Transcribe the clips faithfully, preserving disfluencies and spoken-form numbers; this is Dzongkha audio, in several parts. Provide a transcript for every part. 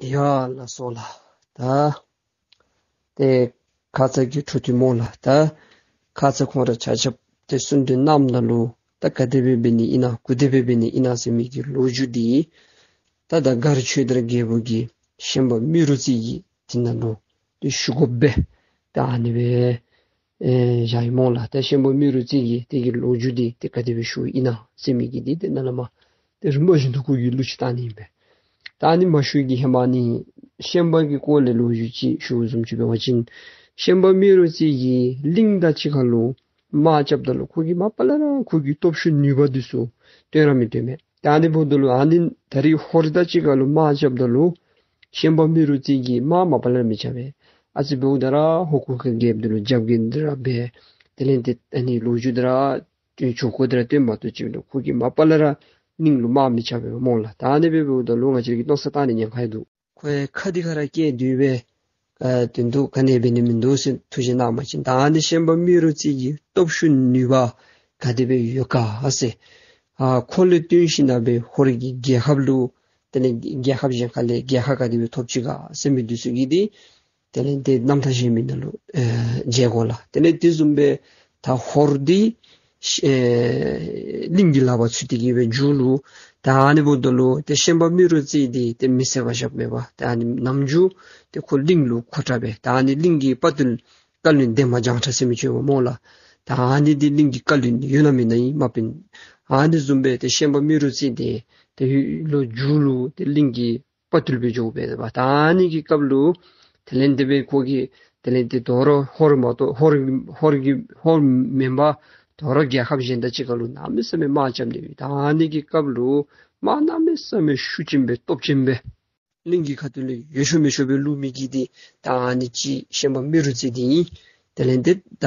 ཡ་ལགས་སོ་ལགས། ད་ཏེ་ཁ་ཙ་གི་འཕྲོ་མཐུད་སྨོ་ལགས། ད་ཁ་ཙ་ཁོང་ར་ཆ་ཁྱབ་ཏེ་གསུང་གྲོས་གནངམ་ད་ལུ་ད་ག་དེ་སྦེ་འབད་ནི་ཨིན་ན་གུ་དེ་སྦེ་འབད་ནི་ཨིན་ན་ཟེར་མི་གི་ལོ་རྒྱུས་འདི་ད་ད་མགར་ཆོས་དར་རྒྱལ་པོ་གིས་ཤན་པ་རྨེ་རུ་རྩེ་གི་དེ་ནང་ལུ་ཏེ་ཞུ་དགོཔ་སྦེ་ད་ཨ་ནི་སྦེ་ཨེ་བཞག་ཡི་སྨོ་ལགས། ད་ཤན་པ་རྨེ་རུ་རྩེ་གིས་དེ་གི་ལོ་རྒྱུས་འདི་ཏེ་ག་དེ་སྦེ་ཞུཝ་ཨིན་ན་ཟེར་མི་གི་འདི་ཏེ་ནཱ་ལས་མར་ཏེ་རིམ་པ་བཞིན་དུ་ཁོ་གིས་གླུ་ཅིག་བཏང་ནི་ཨིན་པས། ད་ཨ་ནི་མ་ཞུ་གི་ཧེ་མ་ནི་ཤན་པ་གི་སྐོར་ལས་ལོ་རྒྱུས་ཅིག་ཞུཝ་བཟུམ་ཅིག་འབད་བ་ཅིན་ཤན་པ་རྨེ་རུ་རྩེ་གིས་གླིང་དང་གཅིག་ཁར་ལུ་དམག་རྐྱབ་ད་ལུ་ཁོ་གིས་མ་པ་ལས་ར་ཁོ་གི་སྟོབས་ཤུགས་ནུས་པ་འདི་ཚུ་སྟོན་ར་མི་སྟོན་མས། ད་ཨ་ནི་འབདཝ་ད་ལུ་ཨ་ནི་ད་རིས་ཧོར་དང་གཅིག་ཁར་ལུ་དམག་རྐྱབ་ད་ལུ་ཤན་པ་རྨེ་རུ་རྩེ་གིས་དམག་མ་པ་ལས་ར་མི་རྐྱབ་པས། ཨ་ཙི་འབདཝ་ད་ར་ཧོར་གུར་དཀར་རྒྱལཔོ་འདི་ལུ་རྒྱབ་འགལ་འདི་ར་འབད། དེ་ལས་ཏེ་ཨ་ནི་ལོ་རྒྱུས་འདི་ར་ཏེ་ཆོ་ག་འདི་ར་སྟོན་མ་གཏོགས་ཅིག་ལུ་ཁོ་གིས་མ་པ་ལས་ར་གླིང་ལུ་དམག་མི་རྐྱབ་པས་སྨོ་ལགས། ད་ཨ་ནི་སྦེ་འབདཝ་ད་ལུ་ང་བཅས་ར་གིས་མནོ་བསམ་བཏང་ནི་ཉེན་ཁ་ཡང་འདུག། ཁོ་ཡང་ཁ་འདི་ཁར་ར་བཀལ་སྡོད་པས། ཨ་དོན་དུ་ག་ནི་འབད་ནི་མིན་འདུག་ཟེར་ཐུགས་བཞེད་གནང་བ་ཅིན་ད་ཨ་ནི་ཤན་པ་རྨེ་རུ་རྩེ་གི་སྟོབས་ཤུགས་ནུས་པ་ག་དེ་སྦེ་ཡོད་ག་ཟེར། ཨ་ཁོ་ལས་བརྟེན་ཞིནམ་ལས་ཧོར་གྱི་རྒྱལ་ཁབ་ལུ་དེ་ལས་རྒྱལ་ཁབ་གཞན་ཁ་ལས་རྒྱལ་ཁ་ག་དེ་སྦེ་ཐོབ་ཅི་ག་ཟེར་མི་འདི་ཚུ་གི་འདི་དེ་ལས་ཏེ་རྣམ་ཐར་གཞན་མི་ནང་ལུ་ཨེ་མཇལ་དགོ་ལགས། དེ་ལས་དེ་བཟུམ་སྦེ་ད་ཧོར་འདི་ཨེ་གླིང་གི་ལག་པར་ཚུད་དེ་གི་སྦེ་མཇུག་ལུ་ད་ཨ་ནི་འབདཝ་ད་ལུ་ཏེ་ཤན་པ་རྨེ་རུ་རྩེ་འདི་ཏེ་མི་བསད་པར་བཞགཔ་མེན་པར་ད་ཨ་ནི་ནམ་རྒྱུན་ཏེ་ཁོ་གླིང་ལུ་མཁོ་དྲགས་སྦེ་ད་ཨ་ནི་གླིང་གི་དཔའ་བརྟུལ་བཀའ་བློན་འདན་མ་བྱང་ཁྲ་ཟེར་མི་ཅིག་ཡོདཔ་སྨོ་ལགས། ད་ཨ་ནི་འདི་གླིང་གི་བཀའ་བློན་ཡོད་ན་མེད་ན་ཨིན་མ་པིན། ཨ་ནི་བཟུམ་སྦེ་ཏེ་ཤན་པ་རྨེ་རུ་རྩེ་འདི་ཏེ་ལོག་མཇུག་ལུ་ཏེ་གླིང་གི་དཔའ་བརྟུལ་སྦེ་འགྱོ་སྦེ་ད་ཨ་ནི་གི་སྐབས་ལུ་དེ་ལས་དེ་སྦེ་ཁོ་གིས་དེ་ལས་ཏེ་དོ་རུང་ཧོར་མ་གཏོགས་ཧོར་ཧོར་གྱི་ཧོར་མེན་པར་དོ་རུང་རྒྱལ་ཁབ་གཞན་དང་གཅིག་ཁར་ལུ་གནམ་མེད་ས་མེད་དམག་རྐྱབ་ནི་ཡོད། ད་ཨ་ནི་གི་སྐབས་ལུ་དམག་གནམ་མེད་ས་མེད་ཤུགས་ཅན་སྦེ་སྟོབས་ཅན་སྦེ་གླིང་གི་ཁ་ཐུག་ལས་ཡོད་ཤོས་མེད་ཤོས་སྦེ་བླུག་མི་གི་འདི་ད་ཨ་ནི་ཅིག་ཤན་པ་རྨེ་རུ་རྩེ་འདི་ཨིན། དེ་ལས་ཏེ་ད་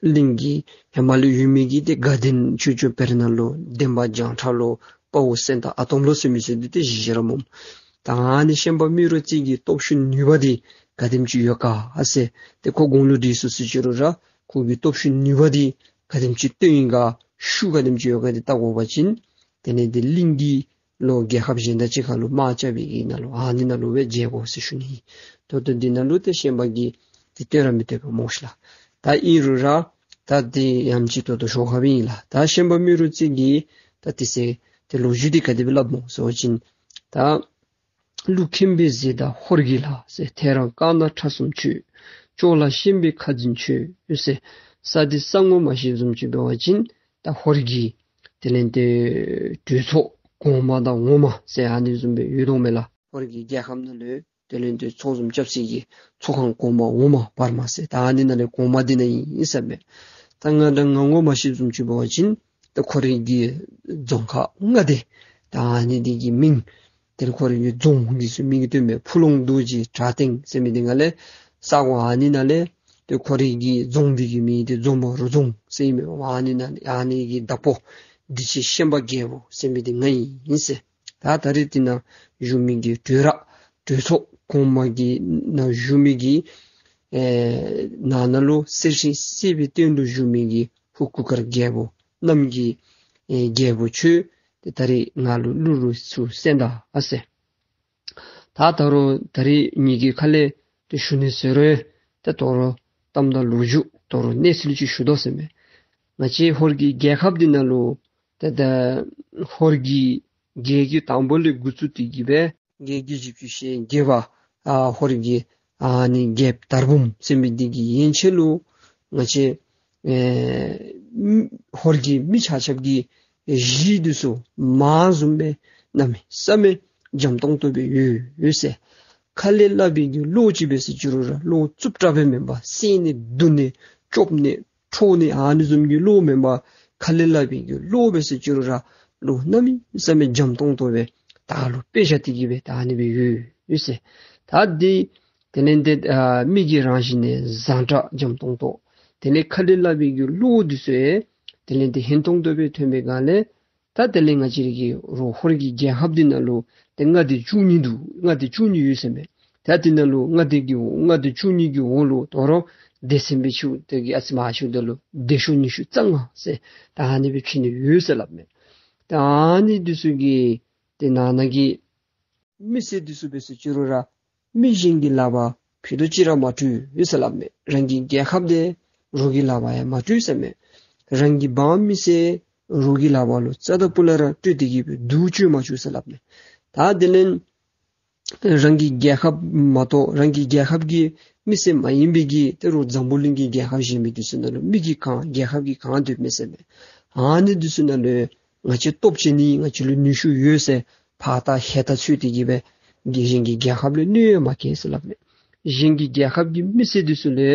གླིང་གི་ཧེ་མ་ལུ་ཡོད་མི་གི་ཏེ་དགའ་ལྡན་ཆོས་སྐྱོང་བེར་ནག་ལོ་འདན་མ་བྱང་ཁྲ་ལོ་དཔའ་བོ་སེང་སྟག་ཨ་དོམ་ལོ་ཟེར་མི་ཚུ་འདི་ཏེ་གཞི་བཞག་ར་སྨོ། ད་ཨ་ནི་ཤན་པ་རྨེ་རུ་རྩེ་གི་སྟོབས་ཤུགས་ནུས་པ་འདི་ག་དེམ་ཅིག་ཡོད་ག་ཟེར་ཏེ་ཁོ་དགུང་ལོ་བགྲེས་སོ་སོ་ཅིག་རུང་ར་ཁོ་གི་སྟོབས་ཤུགས་ནུས་པ་འདི་ག་དེམ་ཅིག་སྟོན་ཡི་ག་ཤུགས་ག་དེམ་ཅིག་ཡོད་ག་འདི་བལྟ་དགོ་པ་ཅིན་དེ་ལས་ཏེ་གླིང་གི་ལོག་རྒྱལ་ཁབ་གཞན་དང་གཅིག་ཁར་ལུ་དམག་རྐྱབ་པའི་གི་ནང་ལུ་ཨ་ནི་ནང་ལུ་སྦེ་མཇལ་དགོ་ཟེར་ཞུ་ནི་ཨིན། ད་ལྟོ་འདི་ནང་ལུ་ཏེ་ཤན་པ་གིས་ཏེ་སྟོན་ར་མི་སྟོན་པས་སྨོ་ཤིག་ལགས། ད་ཨིན་རུང་ར་ད་འདི་ཡང་ཅིག་ད་ལྟོ་ཞོར་ཁར་སྦེ་ཨིན་ལགས། ད་ཤན་པ་རྨེ་རུ་རྩེ་གིས་ད་དེ་ཚེ་ཏེ་ལོ་རྒྱུས་འདི་ག་དེ་སྦེ་སླབ་སྨོ་ཟེར་བ་ཅིན་ད་ཀླུ་མཁྱེན་པས་བཟེད་དང་ཧོར་གྱི་ལྷ་ཟེར། ཐེའུ་རང་དཀར་ནག་ཁྲ་གསུམ་མཆོད། ཅོག་ལ་ཤན་པས་ཁ་འཛིན་མཆོད་ཟེར། ས་འདི་ས་ངོ་མ་ཤེས་བཟུམ་ཅིག་འབད་བ་ཅིན་ད་ཧོར་གྱི་དེ་ལས་ཏེ་གྲོས་ཚོགས་གོང་མ་དང་འོག་མ་ཟེར་ཨ་ནི་བཟུམ་སྦེ་ཡོད་དོ་མས་ལགས། ཧོར་གྱི་རྒྱལ་ཁམས་ནང་ལུ་དེ་ལས་ཏེ་ཚོགས་འཛོམས་རྐྱབ་སའི་གི་ཚོགས་ཁང་གོང་མ་འོག་མ་བར་མ་ཟེར་ད་ཨ་ནི་ནང་ལས་གོང་མ་འདི་ནང་ཨིན་ཟེར་མས། ད་ང་དང་ང་ངོ་མ་ཤེས་བཟུམ་ཅིག་འབད་བ་ཅིན་ད་ཁོ་རའི་གི་རྫོང་ཁག་མངའ་སྡེ་ད་ཨ་ནི་འདི་གི་མིང་དེ་ལས་ཁོ་རའི་གི་རྫོང་གི་ཚུ་མིང་གི་སྟོན་མས། ཕུ་ལུང་རྡོ་རྗེ་བྲག་སྟེང་ཟེར་མི་འདི་ནང་ལས་ས་གོ་ཨ་ནི་ནང་ལས་ཏེ་ཁོ་རའི་གི་རྫོང་འདི་གི་མིང་འདི་རྫོང་པ་རུ་རྫོང་ཟེར་ཨིན་མས། ཨ་ནི་ནང་ལས་ཨ་ནི་གི་བདག་པོ་འདི་ཅིག་ཤན་པ་རྒྱལ་པོ་ཟེར་མི་འདི་ང་ཨིན་ཟེར། ད་ད་རེས་འདི་ནང་བཞུགས་མི་གི་གྲོས་ར་གྲོས་ཚོགས་གོང་མ་གི་ནང་བཞུགས་མི་གི་ཨེ་ནང་ན་ལུ་གསེར་ཞུན་གསེར་པའི་སྟེང་དུ་བཞུགས་མི་གི་ཧོར་གུར་དཀར་རྒྱལ་པོ་གནམ་གྱི་ཨེ་རྒྱལ་པོ་ཁྱོད་ཏེ་ད་རེས་ང་ལུ་གླུ་རུ་ཚུར་གསན་ད་ཨ་ཟེར། ད་ད་རུང་ད་རེས་ངེ་གི་ཁ་ལས་ཏེ་ཞུ་ནི་ཟེར་རུང་ཏེ་དོ་རུང་གཏམ་དང་ལོ་རྒྱུས་དོ་རུང་གནས་ཚུལ་ཅིག་ཞུ་དོ་ཟེར་མས། ང་བཅས་ཧོར་གྱི་རྒྱལ་ཁབ་འདི་ནང་ལུ་ཏེ་ད་ཧོར་གྱི་རྒྱལ་བརྒྱུད་དང་པོ་ལས་འགོ་བཙུགས་ཏེ་གི་སྦེ་རྒྱལ་བརྒྱུད་བཞི་བཅུ་ཞེ་བརྒྱད་པ་ཨ་ཧོར་གྱི་ཨ་ནི་རྒྱལཔོ་དར་འབུམ་ཟེར་མི་འདི་གི་ཡན་ཆད་ལུ་ང་བཅས་ཨེ་ཧོར་གྱི་མི་ཆ་ཁྱབ་ཀྱི་གཞི་འདི་ཚུ་མ་བཟུང་སྦེ་གནམ་མེད་ས་མེད་འཇམ་ཏོང་ཏོ་སྦེ་ཡོད་ཡོད་ཟེར། ཁ་ལས་སླབ་པའི་གི་བློ་ཅིག་འབད་ཟེར་ཅི་རུང་ར་བློ་རྩུབ་དྲགས་སྦེ་མེན་པར་བསད་ནི་རྡུང་ནི་རྐྱབ་ནི་འཕྲོག་ནི་ཨ་ནི་བཟུམ་གྱི་བློ་མེན་པར་ཁ་ལས་སླབ་པའི་གི་བློ་འབད་ཟེར་ཅི་རུང་ར་བློ་གནམ་མེད་ས་མེད་འཇམ་ཏོང་ཏོ་སྦེ་ད་ལུ་དཔེ་བཞག་སྟེ་གི་སྦེ་ད་ཨ་ནི་སྦེ་ཡོད་ཡོད་ཟེར། ད་འདི་དེ་ལས་ཏེ་ཨ་མི་གི་རང་བཞིན་ནི་བཟང་དྲགས་འཇམ་ཏོང་ཏོ། དེ་ལས་ཁ་ལས་སླབ་པའི་གི་བློ་འདི་ཚུ་ཡང་དེ་ལས་ཏེ་ཧན་ཏོང་ཏོ་སྦེ་ཐོན་པའི་སྒང་ལས་ད་དེ་ལས་ང་བཅས་རའི་གི་རོགས་ཧོར་གྱི་རྒྱལ་ཁབ་འདི་ནང་ལུ་ཏེ་མངའ་སྡེ་བཅུ་གཉིས་འདུག། མངའ་སྡེ་བཅུ་གཉིས་ཡོད་ཟེར་མས། ད་འདི་ནང་ལུ་མངའ་སྡེ་གི་འོག་མངའ་སྡེ་བཅུ་གཉིས་ཀྱི་འོག་ལུ་དོ་རུང་སྡེ་ཚན་སྦེ་ཕྱེཝ་ད་གི་ཨ་ཙི་མ་ཕྱེཝ་ད་ལུ་སྡེ་ཤོག་ཉི་ཤུ་རྩ་ལྔ་ཟེར་ད་ཨ་ནི་སྦེ་ཕྱེ་ནི་ཡོད་ཟེར་སླབ་མས། ད་ཨ་ནི་འདི་ཚུ་གི་ཏེ་ནང་ན་གི་ མི་སེར་འདི་ཚུ་འབད་སུ་ཅི་རུང་ར་མི་གཞན་གྱི་ལག་པར་ཕུད་རྡོག་གཅིག་ར་མ་སྤྲོད་ཟེར་སླབ་མས། རང་གི་རྒྱལ་ཁབ་འདི་རོགས་ཀྱི་ལག་པར་ཡང་མ་སྤྲོད་ཟེར་མས། རང་གི་འབངས་མི་སེར་རོགས་ཀྱི་ལག་པར་ལུ་རྩ་དང་སྤུ་ལས་ར་སྤྲོད་དེ་གི་སྦེ་སྡུག་སྤྱོད་མ་བཅུག་ཟེར་སླབ་མས། ད་དེ་ལས་རང་གི་རྒྱལ་ཁབ་མ་གཏོགས་རང་གི་རྒྱལ་ཁབ་ཀྱི་མི་སེར་མ་ཡིན་པའི་གི་ཏེ་རོགས་འཛམ་བུ་གླིང་གི་རྒྱལ་ཁབ་གཞན་མི་འདི་ཚུ་ནང་ལུ་མི་གིས་གང་རྒྱལ་ཁབ་ཀྱིས་གང་འདོད་མི་ཟེར་མས། ཨ་ནི་འདི་ཚུ་ནང་ལུ་ང་བཅས་སྟོབས་ཆེ་ནི་ང་བཅས་ལུ་ནུས་ཤུགས་ཡོད་ཟེར་ཕར་ལྟ་ཧེ་ལྟ་འཚོལ་ཏེ་གི་སྦེ་གཞན་གྱི་རྒྱལ་ཁབ་ལུ་གནོད་ཡང་མ་བཀལ་ཟེར་སླབ་མས། གཞན་གྱི་རྒྱལ་ཁབ་ཀྱི་མི་སེར་འདི་ཚུ་ལུ་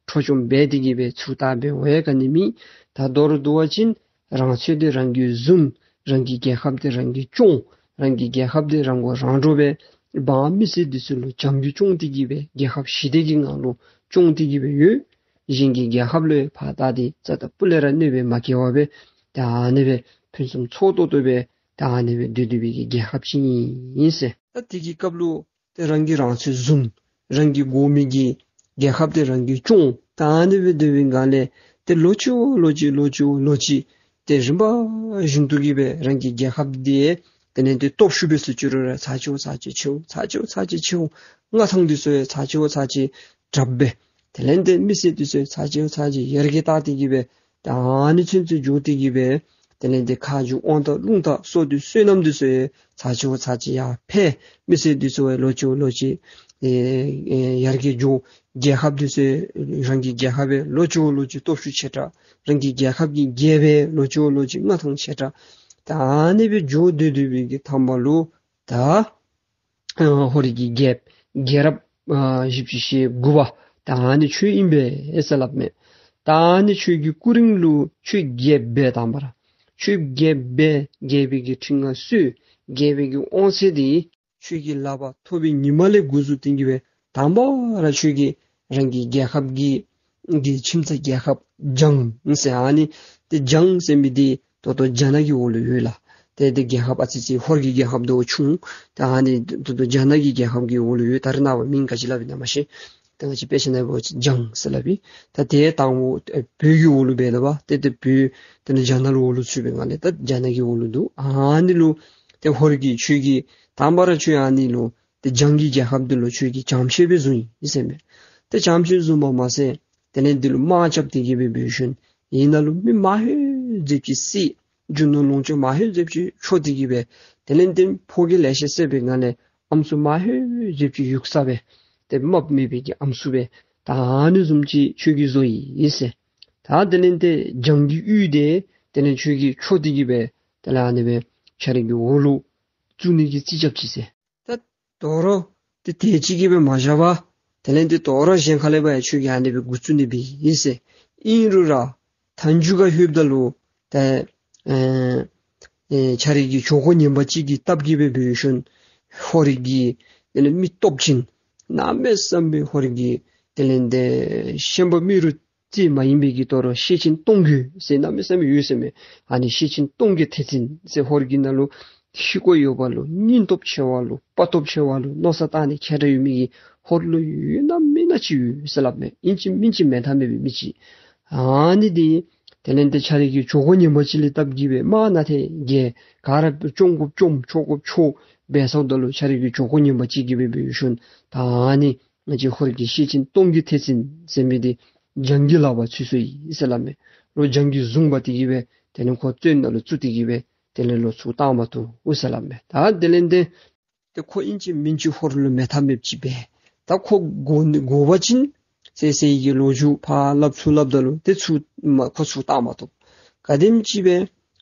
འཕྲོག་བཅོམ་འབད་དེ་གི་སྦེ་ཚུར་ལྟ་འབད་འོང་ཡང་ག་ནི་མེད། ད་མདོར་བསྡུ་བ་ཅིན་རང་ཚོད་འདི་རང་གིས་བཟུང་། རང་གི་རྒྱལ་ཁབ་འདི་རང་གིས་སྐྱོང་། རང་གི་རྒྱལ་ཁབ་འདི་རང་མགོ་རང་འདྲོངས་སྦེ་འབངས་མི་སེར་འདི་ཚུ་ལུ་བྱམས་བརྩེ་སྐྱོང་སྟེ་གི་སྦེ་རྒྱལ་ཁབ་ཞི་བདེ་གི་ངང་ལུ་སྐྱོང་སྟེ་གི་སྦེ་ཡོད། གཞན་གྱི་རྒྱལ་ཁབ་ལུ་ཕར་ལྟ་སྟེ་རྩ་དང་སྤུ་ལས་ར་གནོད་པ་མ་བཀལ་བར་སྦེ་ད་ཨ་ནི་སྦེ་ཕུན་སུམ་ཚོགས་ཏོག་ཏོ་སྦེ་ད་ཨ་ནི་སྦེ་སྡོད་སྡོད་པའི་གི་རྒྱལ་ཁབ་ཅིག་ཨིན་ཟེར། ད་དེ་གི་སྐབས་ལུ་ཏེ་རང་གིས་རང་ཚོད་བཟུང་། རང་གི་དགོ་མི་གི་རྒྱལ་ཁབ་འདི་རང་གིས་སྐྱོང་། ད་ཨ་ནི་སྦེ་སྡོད་པའི་སྒང་ལས་ཏེ་ལོ་གཅིག་ལོ་གཅིག་ལོ་གཅིག་ལོ་གཅིག་ཏེ་རིམ་པ་བཞིན་དུ་གི་སྦེ་རང་གི་རྒྱལ་ཁབ་འདི་དེ་ལས་ཏེ་སྟོབས་ཤུགས་འབད་སུ་ཅི་རུང་ར་ཚར་གཅིག་བ་ཚར་གཅིག་ཆེཝ་ཚར་གཅིག་བ་ཚར་གཅིག་ཆེཝ། མངའ་ཐང་འདི་ཚུ་ཡང་ཚར་གཅིག་བ་ཚར་གཅིག་དྲགཔ་སྦེ་དེ་ལས་ཏེ་མི་སེར་འདི་ཚུ་ཡང་ཚར་གཅིག་བ་ཚར་གཅིག་ཡར་རྒྱས་བཏང་སྟེ་གི་སྦེ་ད་ཨ་ནི་ཚུན་ཚོད་འགྱོ་སྟེ་གི་སྦེ་དེ་ལས་ཏེ་ཁ་རྗེ་དབང་ཐང་རླུང་རྟ་སོགས་ཏེ་བསོད་ནམས་འདི་ཚུ་ཡང་ཚར་གཅིག་བ་ཚར་གཅིག་ཡར་འཕེལ། མི་སེར་འདི་ཚུ་ཡང་ལོ་གཅིག་བ་ལོ་གཅིག་ཨེ་ཨེ་ཡར་རྒྱས་འགྱོ། རྒྱལ་ཁབ་འདི་ཚུ་ཡང་རང་གི་རྒྱལ་ཁབ་ཡང་ལོ་གཅིག་བ་ལོ་གཅིག་སྟོབས་ཤུགས་ཆེ་དྲགས། རང་གི་རྒྱལ་ཁབ་ཀྱི་རྒྱལཔོ་ཡང་ལོ་གཅིག་བ་ལོ་གཅིག་མངའ་ཐང་ཆེ་དྲགས། ད་ཨ་ནི་སྦེ་འགྱོ་སྡོད་སྡོད་པའི་གི་མཐའ་མ་ལུ་ད་ཨ་ཧོར་གྱི་རྒྱལཔོ་རྒྱལ་རབས་ཨ་བཞི་བཅུ་ཞེ་དགུ་པ་ད་ཨ་ནི་ཁྱོད་ཨིན་པས་ཟེར་སླབ་མས། ད་ཨ་ནི་ཁྱོད་ཀྱི་སྐུ་རིང་ལུ་ཁྱོད་རྒྱལཔོ་སྦེ་དང་པ་ར་ཁྱོད་རྒྱལཔོ་སྦེ་རྒྱལ་པོའི་གི་ཁྲི་མངའ་གསོལ། རྒྱལ་པོའི་གི་དབང་ཚད་འདི་ཁྱོད་ཀྱི་ལག་པར་ཐོབ་པའི་ཉིནམ་ལས་འགོ་བཙུགས་ཏེ་གི་སྦེ་དང་པ་ར་ཁྱོད་ཀྱིས་རང་གི་རྒྱལ་ཁབ་ཀྱི་གི་ཁྱིམ་ཚང་རྒྱལ་ཁབ་འཇང་ཟེར་ཨ་ནི་ཏེ་འཇང་ཟེར་མི་འདི་ད་ལྟོ་རྒྱ་ནག་གི་འོག་ལུ་ཡོད་ལགས། ཏེ་ཏེ་རྒྱལ་ཁབ་ཨ་ཙི་ཅིག་ཧོར་གྱི་རྒྱལ་ཁབ་དོ་ཆུང་། ཏེ་ཨ་ནི་ད་ལྟོ་རྒྱ་ནག་གི་རྒྱལ་ཁབ་ཀྱི་འོག་ལུ་ཡོད། ད་རེས་ནངས་པ་མིང་ག་ཅི་སླབ་ཨིན་ན་མ་ཤེས། ཏེ་ང་བཅས་དཔེ་ཆ་ནང་འབད་བ་ཅིན་འཇང་ཟེར་སླབ་ཨིན། ད་ཏེ་དང་པོ་ཨེ་བོད་ཀྱི་འོག་ལུ་འབད་དོ་བ། ཏེ་ཏེ་བོད་དེ་ནི་རྒྱ་ནག་ལུ་འོག་ལུ་ཚུད་པའི་སྒང་ལས་ད་རྒྱ་ནག་གི་འོག་ལུ་འདུག། ཨ་ནི་ལུ་ཏེ་ཧོར་གྱི་ཁྱོད་ཀྱིས་དང་པ་ར་ཁྱོད་ཨ་ནི་ལུ་ཏེ་འཇང་གི་རྒྱལ་ཁབ་འདི་ལུ་ཁྱོད་ཀྱིས་བྱམས་བརྩེ་སྦེ་བཟུང་ཡི་ཟེར་མས། ཏེ་བྱམས་བརྩེ་བཟུང་བ་མ་ཚད་དེ་ལས་འདི་ལུ་དམག་རྐྱབ་སྟེ་གི་སྦེ་འབད་ཞིནམ་ཨིན་ན་ལུ་མི་མང་ཤོས་ཟེར་ཅིག་བསད། རྒྱུ་ནོར་ལོངས་སྤྱོད་མང་ཤོས་ཟེར་ཅིག་འཕྲོག་སྟེ་གི་སྦེ་དེ་ལས་ཏེ་ཕོ་སྐྱེས་ལེ་ཤ་བསད་པའི་སྒང་ལས་ཨམ་སྲུ་མང་ཤོས་ཟེར་ཅིག་ཡུགས་ས་སྦེ་ཏེ་རྨགཔ་མེད་པའི་གི་ཨམ་སྲུ་སྦེ་ད་ཨ་ནི་བཟུམ་ཅིག་ཁྱོད་ཀྱིས་བཟོ་ཡི་ཟེར། ད་དེ་ལས་ཏེ་འཇང་གི་ཡུལ་འདི་དེ་ལས་ཁྱོད་ཀྱིས་འཕྲོག་སྟེ་གི་སྦེ་དེ་ལས་ཨ་ནི་སྦེ་ཁྱོད་རའི་གི་འོག་ལུ་བཙུགས་ནི་གི་རྩིས་རྐྱབ་ཅི་ཟེར། ད་དོ་རུང་ཏེ་དེ་ཅིག་གིས་སྦེ་མ་བཞག་པར་དེ་ལས་ཏེ་དོ་རུང་གཞན་ཁ་ལས་ཕར་ཡང་ཁྱོད་ཀྱིས་ཨ་ནི་སྦེ་འགོ་བཙུགས་ནི་སྦེ་ཨིན་ཟེར། ཨིན་རུང་ར་མཐའ་མཇུག་ཁར་ལྷོདཔ་ད་ལུ་ཏེ་ཨེ་ཨེ་ཁྱོད་རའི་གི་གྱོད་གོ་ངན་པ་ཅིག་གི་སྟབས་ཀྱིས་སྦེ་འབད་ཞིནམ་ཧོར་གྱི་དེ་ལས་མི་སྟོབས་ཅན་གནམ་མེད་ས་མེད་ཧོར་གྱི་དེ་ལས་ཏེ་ཤན་པ་རྨེ་རུ་རྩེ་མ་ཡིན་པའི་གི་དོ་རུང་ཤེད་ཆེན་སྟོང་རྒྱུད་ཟེར་གནམ་མེད་ས་མེད་ཡོད་ཟེར་མས། ཨ་ནི་ཤེད་ཆེན་སྟོང་རྒྱུད་ཐེག་ཆེན་ཟེར་ཧོར་གྱི་ནང་ལུ་ཤེད་ཀོ་ཡོད་པ་ལུ་སྙིང་སྟོབས་ཆེ་བ་ལུ་དཔའ་སྟོབས་ཆེ་བ་ལུ་མནོ་བསམ་བཏང་ནི་མཁས་དྲགས་ཡོད་མི་གི་ཧོར་ལུ་ཡོད་ན་མེད་ན་ཅིག་ཡོད་ཟེར་སླབ་མས། ཨིན་ཅི་མིན་ཅི་མེད་ཐབས་མེད་པའི་མི་ཅིག། ཨ་ནི་འདི་དེ་ལས་ཏེ་ཁྱོད་རའི་གི་གྱོད་གོ་ངན་པ་ཅིག་ལས་སྟབས་ཀྱིས་སྦེ་དམག་ནང་ཏེ་ག་ག་ར་བཅོམ་དགོཔ་བཅོམ་འཕྲོག་དགོཔ་འཕྲོག་འབད་སོངམ་ད་ལུ་ཁྱོད་རའི་གི་གྱོད་གོ་ངན་པ་ཅིག་གིས་སྦེ་འབད་ཞིནམ་ད་ཨ་ནི་ང་བཅས་ཧོར་གྱི་ཤེད་ཆེན་སྟོང་རྒྱུད་ཐེག་ཆེན་ཟེར་མི་འདི་འཇང་གི་ལག་པར་ཚུད་སོ་ཡི་ཟེར་སླབ་མས། ལོག་འཇང་གིས་བཟུང་འབག་སྟེ་གི་སྦེ་དེ་ལས་ཁོ་བཙོན་ནང་ལུ་བཙུགས་ཏེ་གི་སྦེ་དེ་ལས་ལོག་ཚུར་བཏང་མ་བཏུབ་འོང་ཟེར་སླབ་མས། ད་དེ་ལས་ཏེ་ཏེ་ཁོ་ཨིན་ཅི་མིན་ཅི་ཧོར་ལུ་མེད་ཐབས་མེདཔ་ཅིག་སྦེ་ད་ཁོ་དགོ་དགོ་པ་ཅིན་ཟེར་ཟེར་གྱི་ལོ་རྒྱུས་ཕར་སླབ་ཚུར་སླབ་ད་ལུ་ཏེ་ཚུར་མ་ཁོ་ཚུར་བཏང་མ་བཏུབ། ག་དེམ་ཅིག་སྦེ་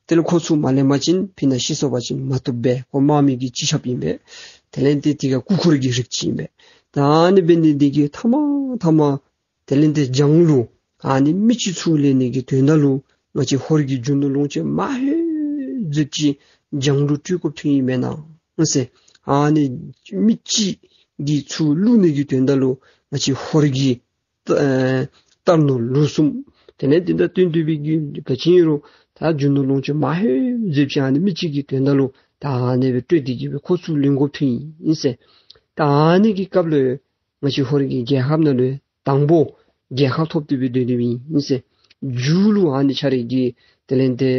དེ་ལས་ཁོ་ཚུར་མ་ལེན་པ་ཅིན་ཕི་ནང་ཤི་སོང་པ་ཅིན་མ་བཏུབ་པས། ཁོ་དམག་མི་གི་སྤྱི་ཁྱབ་ཨིན་པས། དེ་ལས་ཏེ་དེ་ཁར་སྐུ་འཁོར་གྱི་རིགས་ཅིག་ཨིན་པས། ད་ཨ་ནི་འབད་ནི་འདི་གིས་མཐའ་མ་མཐའ་མ་དེ་ལས་ཏེ་འཇང་ལུ་ཨ་ནི་མི་ཅིག་ཚུར་ལེན་ནི་གི་དོན་དག་ལུ་ང་བཅས་ཧོར་གྱི་རྒྱུ་ནོར་ལོངས་སྤྱོད་མང་ཤོས་ཟེར་ཅིག་འཇང་ལུ་སྤྲོད་དགོཔ་ཐོན་ཡི་མེན་ན་ཟེར། ཨ་ནི་མི་ཅིག་གིས་ཚུར་བླུག་ནི་གི་དོན་དག་ལུ་ང་བཅས་ཧོར་གྱི་ཨེ་རྟ་ནོར་ལུག་གསུམ་དེ་ལས་ཏེ་ད་བསྟུན་ཏེ་སྦེ་གི་ག་ཅི་ཨིན་རུང་ད་རྒྱུ་ནོར་ལོངས་སྤྱོད་མང་ཤོས་ཟེར་ཅིག་ཨ་ནི་མི་ཅིག་གི་དོན་དག་ལུ་ད་ཨ་ནི་སྦེ་སྤྲོད་དེ་གི་སྦེ་ཁོ་ཚུར་ལེན་དགོཔ་ཐོན་ཡི་ཟེར། ད་ཨ་ནི་གི་སྐབས་ལུ་ང་བཅས་ཧོར་གྱི་རྒྱལ་ཁབ་ནང་ལུ་དང་པོ་རྒྱལ་ཁ་ཐོབ་སྟེ་སྦེ་སྡོད་སྡོདཔ་ཨིན་ཟེར། མཇུག་ལུ་ཨ་ནི་ཁྱོད་རའི་གི་དེ་ལས་ཏེ་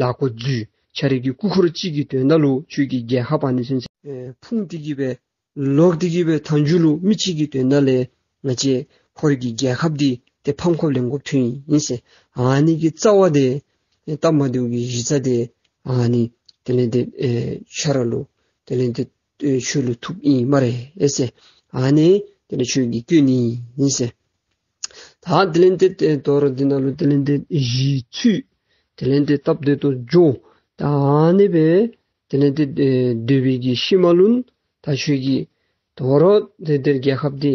ལག་ཁོ་འཛུལ། ཁྱོད་རའི་གི་སྐུ་འཁོར་གཅིག་གི་དོན་དག་ལུ་ཁྱོད་ཀྱི་རྒྱལ་ཁབ་ཨ་ནི་ཚུན་ཚོད་ ཨེ་ཕུང་སྟེ་གི་སྦེ་ལོག་སྟེ་གི་སྦེ་མཐའ་མཇུག་ལུ་མི་གཅིག་གི་དོན་དག་ལས་ང་བཅས་ཧོར་གྱི་རྒྱལ་ཁབ་འདི་ཏེ་ཕམ་ཁ་ལེན་དགོཔ་ཐོན་ཡི་ཟེར། ཨ་ནི་གི་རྩ་བ་འདི་སྟབས་མ་བདེཝ་གི་གཞི་རྩ་འདི་ཨ་ནི་དེ་ལས་ཏེ་ཨེ་ཁྱོད་ར་ལུ་དེ་ལས་ཏེ་ཨེ་ཁྱོད་ལུ་ཐུགཔ་ཨིན་སྨ་རེ་ཨེ་ཟེར། ཨ་ནི་དེ་ལས་ཁྱོད་ཀྱིས་སྐྱོན་ཨིན་ཟེར། ད་དེ་ལས་ཏེ་ཏེ་དོ་རུང་འདི་ནང་ལུ་དེ་ལས་ཏེ་གཞི་ཚུད། དེ་ལས་ཏེ་སྟབས་བདེ་ཏོག་ཏོ་འགྱོ། ད་ཨ་ནི་སྦེ་དེ་ལས་ཏེ་ཨེ་སྡོད་པའི་གི་ཤུལ་མ་ལུ་ད་ཁྱོད་ཀྱིས་དོ་རུང་ཏེ་ཏེ་རྒྱལ་ཁབ་འདི་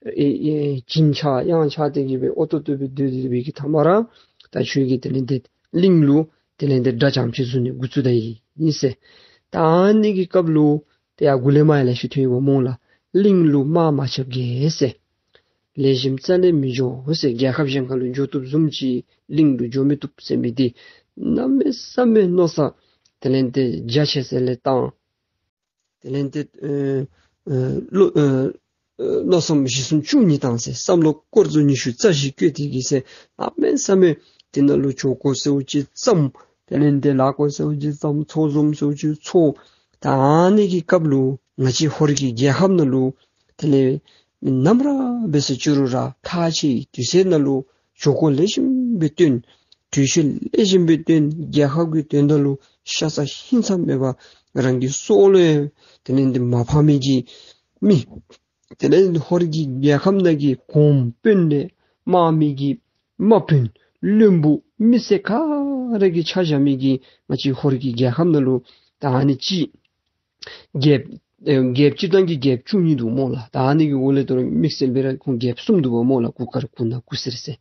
ཨེ་ཨེ་བྱིན་ཆགས་གཡང་ཆགས་ཏེ་གི་སྦེ་ཨོ་ཏོ་ཏོ་སྦེ་སྡོད་སྡོད་པའི་གི་མཐའ་མ་ར་ད་ཁྱོད་ཀྱིས་དེ་ལས་ཏེ་གླིང་ལུ་དེ་ལས་ཏེ་དགྲ་བཅོམ་ཅིག་བཟོ་ནི་འགོ་བཙུགས་ད་ཡི་ཨིན་ཟེར། ད་ཨ་ནི་གི་སྐབས་ལུ་ཏེ་ཡར་མགུ་ལས་མར་ཡང་ལེ་ཤ་ཐོན་ཡོདཔ་སྨོ་ལགས། གླིང་ལུ་དམག་མ་རྐྱབ་གེ་ཟེར། ལེགས་ཤོམ་རྩ་ལས་མི་འགྱོ་ཟེར། རྒྱལ་ཁབ་གཞན་ཁ་ལུ་འགྱོ་བཏུབ་བཟུམ་ཅིག་གླིང་ལུ་འགྱོ་མི་བཏུབ་ཟེར་མི་འདི་གནམ་མེད་ས་མེད་མནོ་བསམ་དེ་ལས་ཏེ་རྒྱ་ཆེ་ས་ལས་བཏང་། དེ་ལས་ཏེ་ཨེ་ཨེ་བློ་ཨེ་ཨེ་མནོ་བསམ་བཞི་གསུམ་བཅུ་གཉིས་བཏང་ཟེར། བསམ་བློ་སྐོར་ཚོ་ཉི་ཤུ་རྩ་བཞི་བཀོད་དེ་གི་ཟེར། གནམ་མེད་ས་མེད་དེ་ནང་ལུ་ཇོ་ཁོ་ཟེརཝ་ཅིག་བརྩམས། དེ་ལས་ཏེ་ལ་ཁོ་ཟེརཝ་ཅིག་བརྩམས། ཚོགས་འཛོམས་ཟེརཝ་ཅིག་ཚོགས། ད་ཨ་ནི་གི་སྐབས་ལུ་ང་བཅས་ཧོར་གྱི་རྒྱལ་ཁབ་ནང་ལུ་དེ་ལས་ནམ་ར་འབད་ས་ཅིག་རུང་ར་ཐག་ཆོད་དུས་ཚོད་ནང་ལུ་ཇོ་ཁོ་ལེགས་ཤོམ་སྦེ་བཏོན། གྲོས་ཆོད་ལེགས་ཤོམ་སྦེ་བཏོན། རྒྱལ་ཁབ་ཀྱི་དོན་དག་ལུ་ཤ་ཚ་ཧིང་ཚ་མེད་པར་རང་གི་སྲོག་ལུ་དེ་ལས་ཏེ་མ་ཕངས་མི་གི་མི་དེ་ལས་ཧོར་གྱི་རྒྱལ་ཁབ་ནང་གི་གོང་དཔོན་ལས་དམག་མི་གི་དམག་དཔོན་བློན་པོ་མི་སེར་ག་ར་གིས་ཆ་བཞག་མི་གི་ང་བཅས་ཧོར་གྱི་རྒྱལ་ཁབ་ནང་ལུ་ད་ཨ་ནི་ཅིག་རྒྱལཔོ་ཨེ་རྒྱལཔོ་སྤྱིར་བཏང་གི་རྒྱལཔོ་བཅུ་གཉིས་འདུག་སྨོ་ལགས། ད་ཨ་ནི་གི་འོག་ལས་དོ་རུང་དམིགས་བསལ་སྦེ་ར་ཁོང་རྒྱལཔོ་གསུམ་འདུག་པ་སྨོ་ལགས། གུར་དཀར་གུར་ནག་གུར་སེར་ཟེར།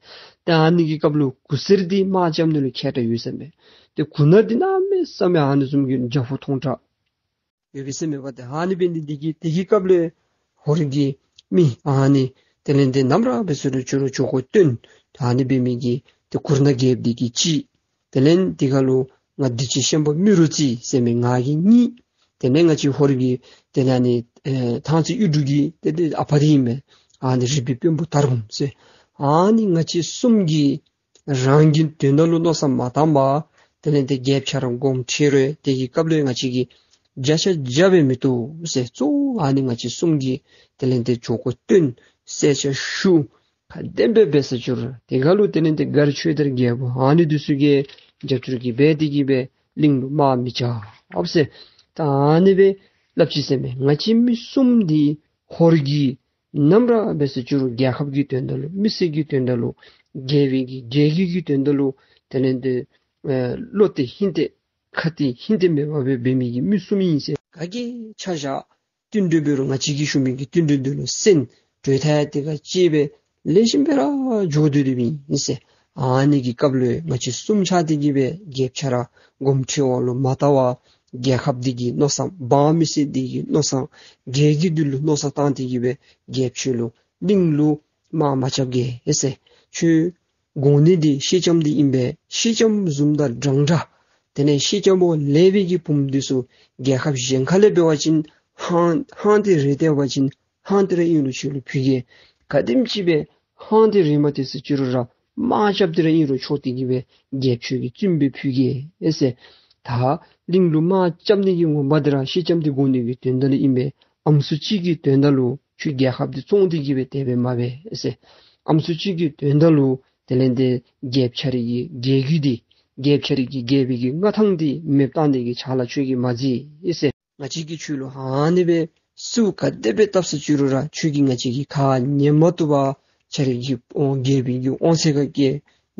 ད་ཨ་ནི་གི་སྐབས་ལུ་གུར་སེར་འདི་དམག་རྐྱབ་ནི་ལུ་མཁས་དྲགས་ཡོད་ཟེར་མས། ཏེ་གུར་ནག་འདི་གནམ་མེད་ས་མེད་ཨ་ནི་བཟུམ་གྱི་རྒྱ་ཕོ་མཐོང་དྲགས་ཡོད་པས་ཟེར་མས་པ། ཏེ་ཨ་ནི་འབད་ནི་འདི་གིས་དེ་གི་སྐབས་ལུ་ཧོར་གྱི་མི་ཨ་ནི་དེ་ལས་ཏེ་ནམ་ར་འབད་ས་ཅིག་རུང་ཇོ་ཁོ་བཏོན། ད་ཨ་ནི་འབད་མི་གིས་ཏེ་གུར་ནག་རྒྱལཔོ་འདི་གིས་ཅིག་དེ་ལས་འདི་ཁ་ལུ་ང་བདུད་ཀྱི་ཤན་པ་རྨེ་རུ་རྩེ་ཟེར་མི་ང་གིས་གཉིས། དེ་ལས་ང་བཅས་ཧོར་གྱི་དེ་ལས་ཨ་ནི་ཨེ་ཐང་རྩེ་གཡུ་འབྲུག་གི་ཏེ་ཏེ་ཨ་པ་འདི་ཨིན་མས། ཨ་ནི་རི་པའི་དཔོན་པོ་དར་འབུམ་ཟེར། ཨ་ནི་ང་བཅས་གསུམ་གྱིས་རང་གི་དོན་དག་ལུ་མནོ་བསམ་མ་བཏང་པར་དེ་ལས་ཏེ་རྒྱལཔོ་ཁྱོད་ར་དགོངསམ་ཁྲེལ་རུང་དེ་གི་སྐབས་ལུ་ང་བཅས་ཀྱིས་བརྒྱ་ཆ་བརྒྱ་འབད་མི་བཏུབ་ཟེར། གཙོ་བོ་ཨ་ནི་ང་བཅས་གསུམ་གྱིས་དེ་ལས་ཏེ་ཇོ་ཁོ་བཏོན། གསལ་ཆ་ཞུ། ག་དེ་སྦེ་འབད་ས་ཅིག་རུང་དེ་ཁ་ལུ་དེ་ལས་ཏེ་མགར་ཆོས་དར་རྒྱལ་པོ་ཨ་ནི་འདི་ཚུ་གིས་རྒྱབ་སྐྱོར་གྱིས་འབད་དེ་གིས་སྦེ་གླིང་ལུ་དམག་མི་རྐྱབ་ཟེར། ད་ཨ་ནི་སྦེ་སླབ་ཅི་ཟེར་མས། ང་བཅས་མི་གསུམ་འདི་ཧོར་གྱི་ནམ་ར་འབད་ས་ཅིག་རུང་རྒྱལ་ཁབ་ཀྱི་དོན་དག་ལུ་མི་སེར་གྱི་དོན་དག་ལུ་རྒྱལ་པོའི་གི་རྒྱལ་རྒྱུད་ཀྱི་དོན་དག་ལུ་དེ་ལས་ཏེ་ཨེ་བློ་གཏད་ཧིང་གཏད་ཁ་གཏད་ཧིང་གཏད་མེད་པར་སྦེ་འབད་མི་གི་མི་གསུམ་ཨིན་ཟེར། ག་གིས་ཆ་བཞག་བསྟུན་གྲོས་འབད་རུང་ང་བཅས་ཀྱིས་ཞུ་མི་གི་བསྟུན་གྲོས་འདི་ལུ་གསན། གྲོས་ཐག་དེ་ཁར་བཅད་སྦེ་ལེགས་ཤོམ་སྦེ་ར་འགྱོ་སྡོད་སྡོདཔ་ཨིན་ཟེར། ཨ་ནི་གི་སྐབས་ལུ་ང་བཅས་གསུམ་ཆ་དེ་གིས་སྦེ་རྒྱལཔོ་ཁྱོད་ར་དགོངསམ་ཁྲེལ་བ་ལུ་མ་བལྟ་བར་རྒྱལ་ཁབ་འདི་གི་མནོ་བསམ་འབངས་མི་སེར་འདི་གི་མནོ་བསམ་རྒྱལ་རྒྱུད་འདི་ལུ་མནོ་བསམ་བཏང་སྟེ་གིས་སྦེ་རྒྱལཔོ་ཁྱོད་ལུ་གླིང་ལུ་དམག་མ་རྐྱབ་གེ་ཟེར། ཁྱོད་དགོ་ནི་འདི་སེང་ལྕམ་འདི་ཨིན་པས། སེང་ལྕམ་བཟུམ་དང་འདྲན་འདྲ། དེ་ལས་སེང་ལྕམ་བ་ལེགས་པའི་གི་བུམོ་འདི་ཚུ་རྒྱལ་ཁབ་གཞན་ཁ་ལས་འབད་བ་ཅིན་ཧང་ཧང་ཏེ་རེ་སྟེར་བ་ཅིན་ཧང་ཏེ་ར་ཨིན་རུང་ཁྱོད་ལུ་ཕུལ་གེ། ག་དེམ་ཅིག་སྦེ་ཧང་ཏེ་རེ་མ་སྟེར་ས་ཅིག་རུང་ར་དམག་རྐྱབ་སྟེ་ར་ཨིན་རུང་ཆོག་སྟེ་གིས་སྦེ་རྒྱལཔོ་ཁྱོད་ཀྱི་བཙུནམོ་སྦེ་ཕུལ་གེ་ཟེར། ད་གླིང་ལུ་དམག་རྐྱབ་ནི་གི་ངོ་མ་འདི་ར་སེང་ལྕམ་འདི་དགོ་ནི་གི་དོན་དག་ལུ་ཨིན་པས། ཨམ་སྲུ་གཅིག་གི་དོན་དག་ལུ་ཁྱོད་རྒྱལ་ཁབ་འདི་བཙོང་སྟེ་གིས་སྦེ་དེ་སྦེ་མ་འབད་ཟེར། ཨམ་སྲུ་གཅིག་གི་དོན་དག་ལུ་དེ་ལས་ཏེ་རྒྱལཔོ་ཁྱོད་རའི་གི་རྒྱལ་རྒྱུད་འདི་རྒྱལཔོ་ཁྱོད་རའི་གི་རྒྱལ་པོའི་གི་མངའ་ཐང་འདི་མེདཔ་བཏང་ནི་གི་ཕྱག་ལཱ་ཁྱོད་ཀྱིས་མ་མཛད་ཟེར། ང་བཅས་ཀྱིས་ཁྱོད་ལུ་ཨ་ནི་སྦེ་གསོལཝ་ག་དེ་སྦེ་བཏབ་ས་ཅིག་རུང་ར་ཁྱོད་ཀྱིས་ང་བཅས་ཀྱི་ཁ་ཉན་མ་བཏུབ་པར་ཁྱོད་རའི་གི་དབང་རྒྱལ་པོའི་གི་དབང་ཚད་ཁར་བཀལ་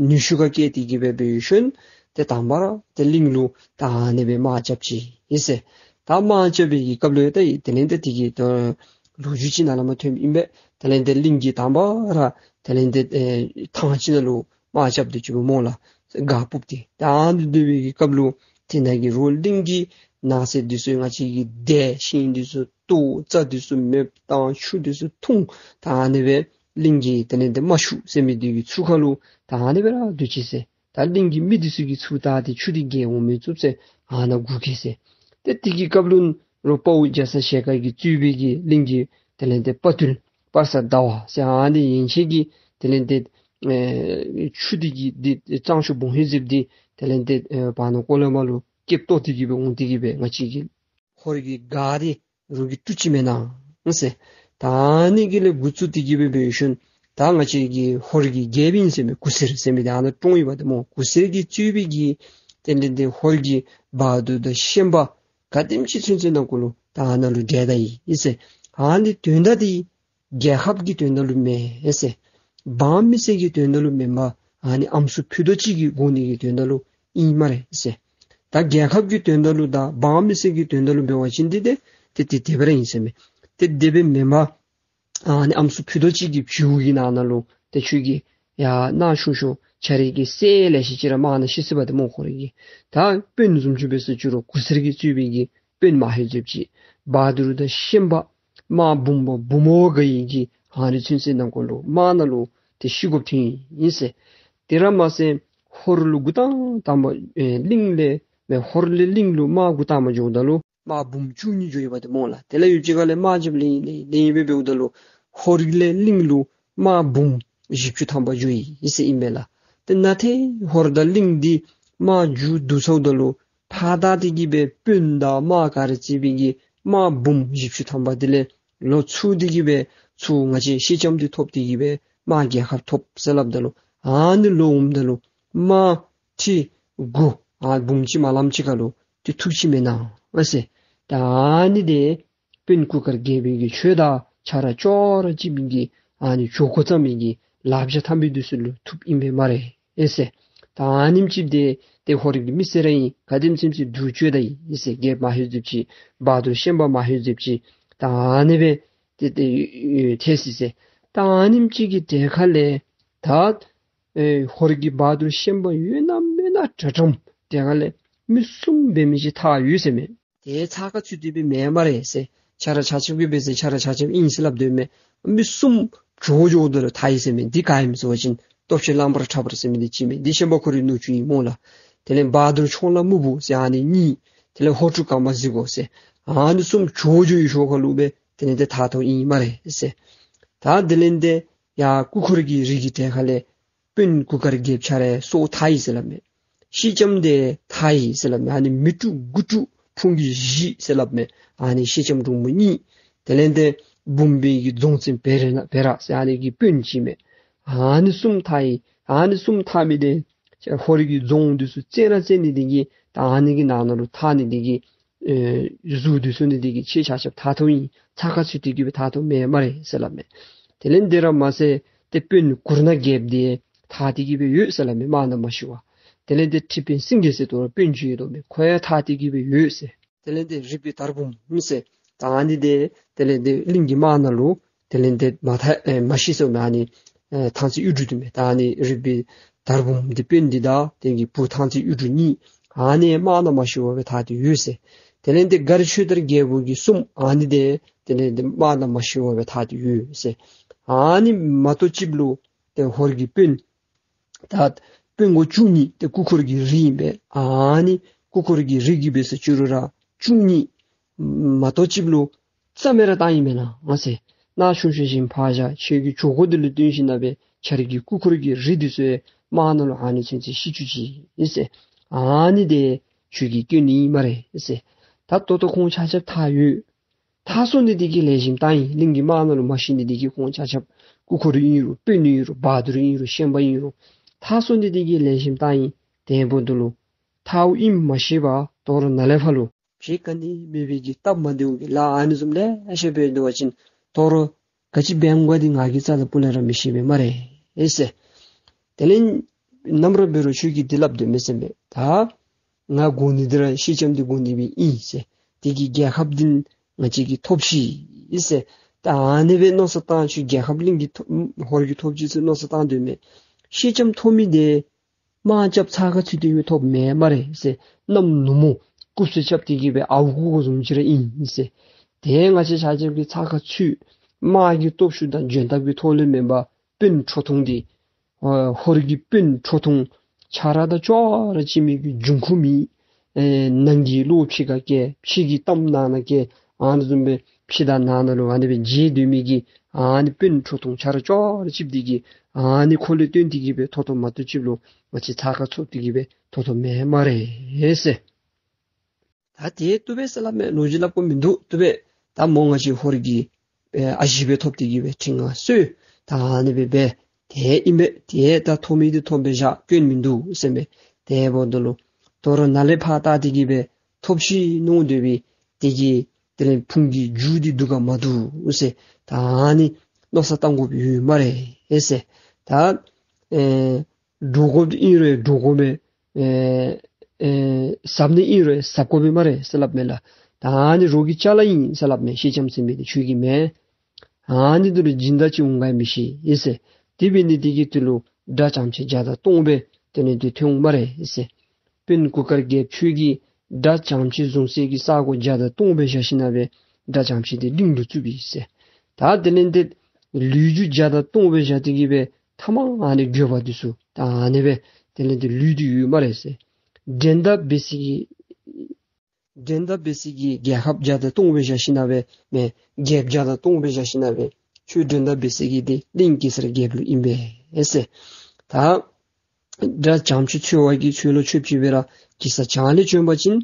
ནུས་ཤུགས་ཁར་བཀལ་ཏེ་གིས་སྦེ་འབད་ཞིནམ་ཏེ་དང་པ་ར་ཏེ་གླིང་ལུ་ད་ཨ་ནི་སྦེ་དམག་རྐྱབ་ཅི་ཨིན་ཟེར། ད་དམག་རྐྱབ་པའི་གི་སྐབས་ལུ་ད་དེ་ལས་ཏེ་དེ་གི་ད་ལོ་རྒྱུས་ཅིག་ནང་ལས་མར་ཐོནམ་ཨིན་པས། དེ་ལས་ཏེ་གླིང་གིས་དང་པ་ར་དེ་ལས་ཏེ་ཨེ་ཐང་ཅིག་ནང་ལུ་དམག་རྐྱབ་སྟེ་ཅིག་སྦེ་སྨོ་ལགས། སྒར་ཕུབ་སྟེ་ད་ཨ་ནི་སྡོད་པའི་གི་སྐབས་ལུ་དེ་ནང་གི་རོགས་གླིང་གི་ནགས་ཚལ་འདི་ཚུ་ང་བཅས་ཀྱི་འདེད་ཤིང་འདི་ཚུ་བཏོག་རྩྭ་འདི་ཚུ་མེདཔ་བཏང་ཆུ་འདི་ཚུ་འཐུང་། ད་ཨ་ནི་སྦེ་གླིང་གི་དེ་ལས་ཏེ་རྨ་ཆུ་ཟེར་མི་འདི་གི་ཚུ་ཁ་ལུ་ད་ཨ་ནི་སྦེ་ར་སྡོད་ཅི་ཟེར། ད་གླིང་གི་མི་འདི་ཚུ་གིས་ཚུར་བལྟ་སྟེ་ཆུ་འདི་བརྒལ་འོང་མི་བཏུབ་ཟེར་ཨ་ནཱ་སྒུག་གེ་ཟེར། ཏེ་དེ་གི་སྐབས་ལུ་རོགས་དཔའ་བོ་རྒྱ་ཚ་ཞལ་དཀར་གྱིས་གཙོས་པའི་གི་གླིང་གི་དེ་ལས་ཏེ་དཔའ་བརྟུལ་དཔའ་བཟང་ཟླ་བ་ཟེར་ཨ་ནི་ཡན་ཆད་ཀྱིས་དེ་ལས་ཏེ་ཨེ་ཆུ་འདི་གི་འདི་གཙང་ཆུ་བོང་ཧེ་ཟེར་འདི་དེ་ལས་ཏེ་ཨེ་བར་ན་ཀོ་ལོ་མ་ལུ་སྐེདཔ་བཏོག་སྟེ་གིས་སྦེ་འོང་སྟེ་གིས་སྦེ་ང་བཅས་ཀྱི་ཧོར་གྱི་སྒར་འདི་ རོགས་ཀྱིས་དཀྲུག་ཅི་མེན་ན་ཟེར། ད་ཨ་ནི་གི་ལས་འགོ་བཙུགས་ཏེ་གི་སྦེ་འབད་ཞིནམ་ད་ང་བཅས་ཀྱི་ཧོར་གྱི་རྒྱལཔོ་ཨིན་ཟེར་མི་གུར་སེར་ཟེར་མི་འདི་ཨ་ནཱ་བཀྲོངས་ཡི་བ་དེ་སྨོ། གུར་སེར་གྱིས་གཙོས་པའི་གི་དེ་ལས་དེ་ཧོར་གྱི་བ་དུར་དང་ཤན་པ་ག་དེམ་ཅིག་ཚུན་ཚོད་ནང་འཁོད་ལུ་ད་ཨ་ནཱ་ལུ་བསྒྲལ་ད་ཡི་ཟེར། ཨ་ནི་དོན་དག་འདི་རྒྱལ་ཁབ་ཀྱི་དོན་དག་ལུ་མེན་ཟེར། འབངས་མི་སེར་གྱི་དོན་དག་ལུ་མེན་པར་ཨ་ནི་ཨམ་སྲུ་ཕུད་རྡོག་གཅིག་གི་དགོ་ནི་གི་དོན་དག་ལུ་ཨིན་སྨ་རེ་ཟེར། ད་རྒྱལ་ཁབ་ཀྱི་དོན་དག་ལུ་དང་འབངས་མི་སེར་གྱི་དོན་དག་ལུ་འབད་བ་ཅིན་འདི་ཏེ་ཏེ་ཏེ་དེ་སྦེ་ར་ཨིན་ཟེར་མས། ཏེ་དེ་སྦེ་མེན་པར་ཨ་ནི་ཨམ་སྲུ་ཕུད་རྡོག་གཅིག་གི་བྱིའུ་གི་ནང་ན་ལུ་ཏེ་ཁྱོད་ཀྱིས་ཡར་ནཱ་ཤོག་ཤོག། ཁྱོད་རའི་གི་སྲས་ལེ་ཤ་ཅིག་ར་དམག་ནང་ཤི་སོ་བ་དེ་སྨོ། ཁོ་རའི་གི་ད་དཔོན་བཟུམ་ཅིག་འབད་སོང་ཅི་རུང་གུར་སེར་གྱིས་གཙོས་པའི་གི་དཔོན་མ་ཧེ་ཟེར་ཅིག། བ་དུར་དང་ཤན་པ་དམག་འབུམ་པ་འབུམ་འོ་ག་ཡི་གི་ཨ་ནི་ཚུན་ཚོད་ནང་འཁོད་ལུ་དམག་ནང་ལུ་ཏེ་ཤི་དགོཔ་ཐོན་ཡི་ཟེར། དེ་ར་མ་ཚད་ཧོར་ལུ་འགོ་དང་དང་པ་ཨེ་གླིང་ལས་མེན་ཧོར་ལས་གླིང་ལུ་དམག་འགོ་དང་པ་འགྱོཝ་ད་ལུ་དམག་འབུམ་བཅུ་གཉིས་འགྱོ་ཡི་བ་དེ་སྨོ་ལགས། དེ་ལས་ཡུདཔ་ཅིག་ཁ་ལས་དམག་རྐྱབ་ལེན་ལེན་ལེན་སྦེ་འབདཝ་ད་ལུ་ཧོར་ལས་གླིང་ལུ་དམག་འབུམ་བཞི་བཅུ་ཐམ་པ་འགྱོ་ཡི་ཟེར་ཨིན་མས་ལགས། ཏེ་ནཱ་ཏེ་ཧོར་དང་གླིང་འདི་དམག་མཇུག་བསྡུ་ཚརཝ་ད་ལུ་ཕར་ད་དེ་གི་སྦེ་དཔོན་དང་དམག་ག་ར་རྩིས་པའི་གི་དམག་འབུམ་བཞི་བཅུ་ཐམ་པ་དེ་ལས་ལོག་ཚུར་དེ་གི་སྦེ་ཚུར་ང་བཅས་ཤེལ་ལྕམ་འདི་ཐོབ་སྟེ་གི་སྦེ་དམག་རྒྱལ་ཁ་ཐོབ་ཟེར་སླབ་ད་ལུ་ཨ་ནི་ལོག་འོངམ་ད་ལུ་དམག་ཁྲི་དགུ་ཨ་འབུམ་གཅིག་མ་ལམ་ཅིག་ཁ་ལུ་ཏེ་ཐུག་ཅི་མེན་ན་ཨ་ཟེར། ད་ཨ་ནི་དེ་དཔོན་གུར་དཀར་རྒྱལ་པོའི་གི་ཆོས་དང་ཆ་ར་ཅོག་ར་གཅིག་པའི་གི་ཨ་ནི་ཇོ་ཁོ་ཚང་མའི་གི་ལག་ཆ་ཐམ་པའི་དུས་སུ་ལུ་ཐུགཔ་ཨིན་པས་སྨ་རེ་ཨེ་ཟེར། ད་ཨ་ནེམ་ཅིག་དེ་ཏེ་ཧོར་གྱི་མི་སེར་ར་ཨིན། ག་དེམ་ཅིག་ཅིག་སྡུག་སྤྱོད་ད་ཡི་ཟེར། རྒྱལཔོ་མ་ཧེ་ཟེར་ཅིག་བ་དུར་ཤན་པ་མ་ཧེ་ཟེར་ཅིག་ད་ཨ་ནི་སྦེ་ཏེ་ཏེ་ཐལ་སོ་ཡི་ཟེར། ད་ཨ་ནེམ་ཅིག་གི་གྲལ་ཁ་ལས་ད་ཨེ་ཧོར་གྱི་བ་དུར་ཤན་པ་ཡོད་ན་མེད་ན་དྲག་དྲགམ་དེ་ཁ་ལས་མི་གསུམ་འབད་མི་ཅིག་ཐར་ཡོད་ཟེར་མས། དེ་ཚ་ཁ་ཚུད་དེ་སྦེ་མེན་སྨ་རེ་ཟེར། ཆ་ར་ཆ་ཁྱབ་ཀྱིས་འབད་ཟེར་ཆ་ར་ཆ་ཁྱབ་ཨིན་ཟེར་སླབ་དོ་མས། མི་གསུམ་བྱོག་བྱོག་དེ་ལུ་ཐར་ཡི་ཟེར་མས། འདི་ག་ཨིནམ་ཟེར་བ་ཅིན་སྟོབས་ཆེན་གླང་པོ་ཁྲ་བོ་ཟེར་མི་འདི་ཅིག་མས། འདི་ཤན་པ་ཁོ་རའི་ནུ་གཅུང་ཨིན་སྨོ་ལགས། དེ་ལས་བ་དུར་ཁྱོང་ལ་སྨུག་པོ་ཟེར་ཨ་ནི་གཉིས། དེ་ལས་ཧོར་ཕྲུག་ཀརྨ་གཟིག་གོ་ཟེར་ཨ་ནི་གསུམ་བྱོག་བྱོག་གི་ཤུལ་ཁ་ལུ་སྦེ་དེ་ལས་ཏེ་ཐར་ཐོབ་ཨིན་སྨ་རེ་ཟེར། ད་དེ་ལས་ཏེ་ཡར་སྐུ་འཁོར་གྱི་རིགས་ཀྱི་གྲལ་ཁ་ལས་དཔོན་གུར་དཀར་རྒྱལཔོ་ཁྱོད་ར་སྲོག་ཐར་ཡི་ཟེར་སླབ་མས། ཤེལ་ལྕམ་དེ་ཐར་ཡི་ཟེར་སླབ་མས། ཨ་ནི་མི་དྲུག་དགུ་དྲུག་ཕུང་གི་བཞི་ཟེར་སླབ་མས། ཨ་ནི་ཤེལ་ལྕམ་འབྲུག་མོ་གཉིས། དེ་ལས་ཏེ་འབུམ་པའི་གི་རྫོང་བཙན་བེ་ར་ན་བེ་ར་ཟེར་ཨ་ནི་གི་དཔོན་ཅིག་མས། ཨ་ནི་གསུམ་ཐར་ཡི། ཨ་ནི་གསུམ་ཐར་མི་དེ་ཧོར་གྱི་རྫོང་འདི་ཚུ་བཙན་ར་བཙན་ནི་དེ་གིས་ད་ཨ་ནི་གི་ནང་ན་ལུ་ཐར་ནི་དེ་གིས་ཨེ་གཟུགས་འདི་ཚུ་ནི་དེ་གིས་ཁྱེད་ཆ་ཁྱབ་ཐར་ཐོབ་ཨིན། ཚ་ཁ་ཚུད་དེ་གི་སྦེ་ཐར་ཐོབ་མེན་སྨ་རེ་ཟེར་སླབ་མས། དེ་ལས་དེ་ར་མ་ཚད་ཏེ་དཔོན་གུར་ནག་རྒྱལཔོ་དེ་ཐར་ཏེ་གི་སྦེ་ཡོད་ཟེར་སླབ་མས། དམག་ནང་མ་ཤི་བར། དེ་ལས་ཏེ་ཁྲི་དཔོན་སེང་གེ་ཟེར་དོ་རུང་དཔོན་ཅིག་ཡོད་དོ་མས། ཁོ་ཡང་ཐར་ཏེ་གི་སྦེ་ཡོད་ཟེར། དེ་ལས་ཏེ་རིག་པའི་དར་འབུམ་ཟེར་ད་ཨ་ནི་དེ་དེ་ལས་ཏེ་གླིང་གི་དམག་ནང་ལུ་དེ་ལས་ཏེ་མ་ཐར་ཨེ་མ་ཤི་སོང་མས། ཨ་ནི་ཨེ་ཐང་རྩེ་གཡུ་འབྲུག་དེ་མས། ད་ཨ་ནི་རིག་པའི་དར་འབུམ་འདི་དཔོན་འདི་དང་དེ་གི་བུ་ཐང་རྩེ་གཡུ་འབྲུག་གཉིས་ཨ་ནི་དམག་ནང་མ་ཤི་བར་སྦེ་ཐར་ཏེ་ཡོད་ཟེར། དེ་ལས་ཏེ་མགར་ཆོས་དར་རྒྱལ་པོ་གི་གསུམ་ཨ་ནི་དེ་དེ་ལས་ཏེ་དམག་ནང་མ་ཤི་བར་སྦེ་ཐར་ཏེ་ཡོད་ཟེར། ཨ་ནི་མ་གཏོགས་ཅིག་ལུ་ཏེ་ཧོར་གྱི་དཔོན་ད་དཔོན་གོ་བཅུ་གཉིས་ཏེ་སྐུ་འཁོར་གྱི་རིགས་ཨིན་པས། ཨ་ནི་སྐུ་འཁོར་གྱི་རིགས་ཀྱི་སྦེ་ཟེར་བཅུ་རུ་ར་བཅུ་གཉིས་མ་གཏོགས་ཅིག་ལུ་རྩ་མེད་ར་བཏང་ཡི་མེན་ན་ཟེར། ནཱ་ཆུང་ཤོས་ཅིག་ཕར་བཞག། ཁྱོད་ཀྱི་ཇོ་ཁོ་འདི་ལུ་བསྟུན་ཞིན་ན་སྦེ་ཁྱོད་རའི་གི་སྐུ་འཁོར་གྱི་རིགས་འདི་ཚུ་དམག་ནང་ལུ་ཨ་ནི་ཚུན་ཚོད་ཤི་བཅུག་ཅི་ཟེར། ཨ་ནི་དེ་ཁྱོད་ཀྱི་སྐྱོན་ཨིན་སྨ་རེ་ཟེར། ད་ད་ལྟོ་ཁོང་ཆ་ཁྱབ་ཐར་ཡོད། ཐར་སོང་ནི་དེ་གིས་ལེགས་ཤོམ་བཏང་ཡི། གླིང་གི་དམག་ནང་ལུ་མ་ཤི་ནི་དེ་གིས་ཁོང་ཆ་ཁྱབ་སྐུ་འཁོར་ཨིན་རུང་དཔོན་ཨིན་རུང་བ་དུར་ཨིན་རུང་ཤན་པ་ཨིན་རུང་ཐར་སོང་ནི་དེ་གིས་ལེགས་ཤོམ་བཏང་ཡི། དེ་འབདཝ་ད་ལུ་ཐརཝ་ཨིནམ་མ་ཤེས་པར་དོ་རུང་ནཱ་ལས་ཕར་ལུ་ཕྱི་ཁ་ནི་མེད་པའི་གི་སྟབས་མ་བདེཝ་གི་ལཱ་ཨ་ནི་བཟུམ་ལེ་ཤ་འབད་སྡོད་པ་ཅིན་དོ་རུང་ག་ཅི་འབད་འོང་ག་འདི་ང་གིས་རྩ་ལས་སྤུ་ལས་ར་མི་ཤེས་པས་སྨ་རེ་ཟེར། དེ་ལས་ནམ་ར་འབད་རུང་ཁྱོད་ཀྱིས་འདི་སླབ་སྡོད་མི་ཟེར་མས། ད་ང་དགོ་ནི་འདི་ར་ཤེལ་ལྕམ་འདི་དགོ་ནི་སྦེ་ཨིན་ཟེར། དེ་གི་རྒྱལ་ཁབ་འདི་ང་བཅས་ཀྱིས་ཐོབ་ཅི་ཟེར། ད་ཨ་ནི་སྦེ་མནོ་བསམ་བཏང་ཁྱོད་རྒྱལ་ཁབ་གླིང་གི་ཐོབ་ཧོར་གྱི་ཐོབ་ཅི་ཟེར་མནོ་བསམ་བཏང་སྡོད་མི་ཤེལ་ལྕམ་ཐོབ་མི་དེ་དམག་རྐྱབ་ཚ་ཁ་ཚུད་དེ་སྦེ་ཐོབ་མེན་སྨ་རེ་ཟེར། གནམ་ནུབ་མོ་རྐུབ་སུ་རྐྱབ་སྟེ་གི་སྦེ་ཨརཝ་རྐུ་དགོཔ་བཟུམ་ཅིག་ར་ཨིན་ཟེར། དེ་ང་བཅས་ཆ་ཁྱབ་ཀྱི་ཚ་ཁ་ཚུད་དམག་གི་སྟོབས་ཤུགས་དང་འཇོན་ཐང་གི་ཐོག་ལས་མེན་པར་དཔོན་ཁྲོ་ཐུང་འདི་ཨ་ཧོར་གྱི་དཔོན་ཁྲོ་ཐུང་ཆ་ར་དང་ཅོག་ར་གཅིག་མི་གི་འབྱུང་ཁུངས་མེད། ཨེ་ནང་གི་བློ་ཕྱི་ཁར་བསྐྱལ། ཕྱི་གི་གཏམ་ནང་ན་བསྐྱལ། ཨ་ནི་བཟུམ་སྦེ་ཕྱི་དང་ནང་ན་ལུ་ཨ་ནི་སྦེ་འགྱེལ་སྡོད་མི་གི་ཨ་ནི་དཔོན་ཁྲོ་ཐུང་ཆ་ར་ཅོག་ར་གཅིགཔ་འདི་གིས་ཨ་ནི་ཁོ་ལས་བརྟེན་ཏེ་གི་སྦེ་ཐོབ་ཐོབ་མ་གཏོགས་ཅིག་ལུ་ང་བཅས་ཚ་ཁ་ཚུད་དེ་གི་སྦེ་ཐོབ་ཐོབ་མེན་སྨ་རེ་ཟེར། ད་དེ་བཏུབ་པས་ཟེར་སླབ་མས། ལོ་རྒྱུས་སླབ་དགོཔ་མིན་འདུག། བཏུབ་པས། ད་མོ་ང་བཅས་ཧོར་གྱི་ཨེ་ཨ་ཞེ་སྦེ་ཐོབ་སྟེ་གི་སྦེ་ཁྲི་མངའ་གསོལ། ད་ཨ་ནི་སྦེ་འབད། དེ་ཨིན་པས། དེ་ད་ཐོབ་མི་འདི་ཐོབ་པའི་བཞག་སྐྱོན་མིན་འདུག་ཟེར་མས། དེ་འབདཝ་ད་ལུ་དོ་རུང་ནཱ་ལས་ཕར་བལྟ་སྟེ་གི་སྦེ་ཐོབ་ཤིག་མནོ་སྡོད་པའི་དེ་གི་དེ་ལས་ཕུང་གི་རྒྱུ་འདི་འདུག་ག་མ་འདུག་ཟེར། ད་ཨ་ནི་མནོ་བསམ་བཏང་དགོཔ་ཡོད་སྨ་རེ་ཟེར། ད་ཨེ་འགྲོ་དགོཔ་ཨིན་རུང་འགྲོ་དགོ་པས། ཨེ་ཨེ་ཟབ་ནི་ཨིན་རུང་ཟབ་དགོ་པས་སྨ་རེ་ཟེར་སླབ་མས་ལགས། ད་ཨ་ནི་རོགས་ཀྱི་ཅ་ལ་ཨིན་ཟེར་སླབ་མས། ཤེས་ལྕམ་ཟེར་མི་འདི་ཁྱོད་ཀྱི་མེན། ཨ་ནི་འདི་ལུ་སྦྱིན་བདག་ཅིག་འོང་ག་མི་ཤེས་ཟེར། དེ་འབད་ནི་འདི་གིས་དེ་ལུ་དགྲ་བྱམས་ཆེན་བརྒྱ་དང་སྟོང་སྦེ་དེ་ལས་འདི་ཐོན་འོང་སྨ་རེ་ཟེར། དཔོན་གུར་དཀར་རྒྱལཔོ་ཁྱོད་ཀྱིས་དགྲ་བྱམས་ཆེན་བཟུང་སའི་གི་ས་གོ་བརྒྱ་དང་སྟོང་སྦེ་བཞག་ཞིནམ་ལས་དགྲ་བྱམས་ཆེན་འདི་གླིང་ལུ་བཙུགས་པས་ཟེར། ད་དེ་ལས་འདི་ལུས་རྒྱུ་བརྒྱ་དང་སྟོང་སྦེ་བཞག་སྟེ་གི་སྦེ་ཐ་མ་ཨ་ནི་འགྱོད་པ་འདི་ཚུ་ད་ཨ་ནི་སྦེ་དེ་ལས་འདི་ལུས་འདི་ཡོད་སྨ་རེ་ཟེར། འགྲན་ཟླ་འབད་སའི་གི་འགྲན་ཟླ་འབད་སའི་གི་རྒྱལ་ཁབ་བརྒྱ་དང་སྟོང་སྦེ་བཞག་ཞིནམ་ལས་མེན། རྒྱལཔོ་བརྒྱ་དང་སྟོང་སྦེ་བཞག་ཞིནམ་ལས་ཁྱོད་འགྲན་ཟླ་འབད་སའི་གི་འདི་གླིང་གེ་སར་རྒྱལཔོ་ལུ་ཨིན་པས་ཟེར། ད་དགྲ་བྱམས་ཆེན་འཚོལ་བ་གིས་འཚོལ་ལོ་འཚོལཝ་ཅིག་འབད་ར་གེ་སར་བྱང་ལས་བྱོན་པ་ཅིན་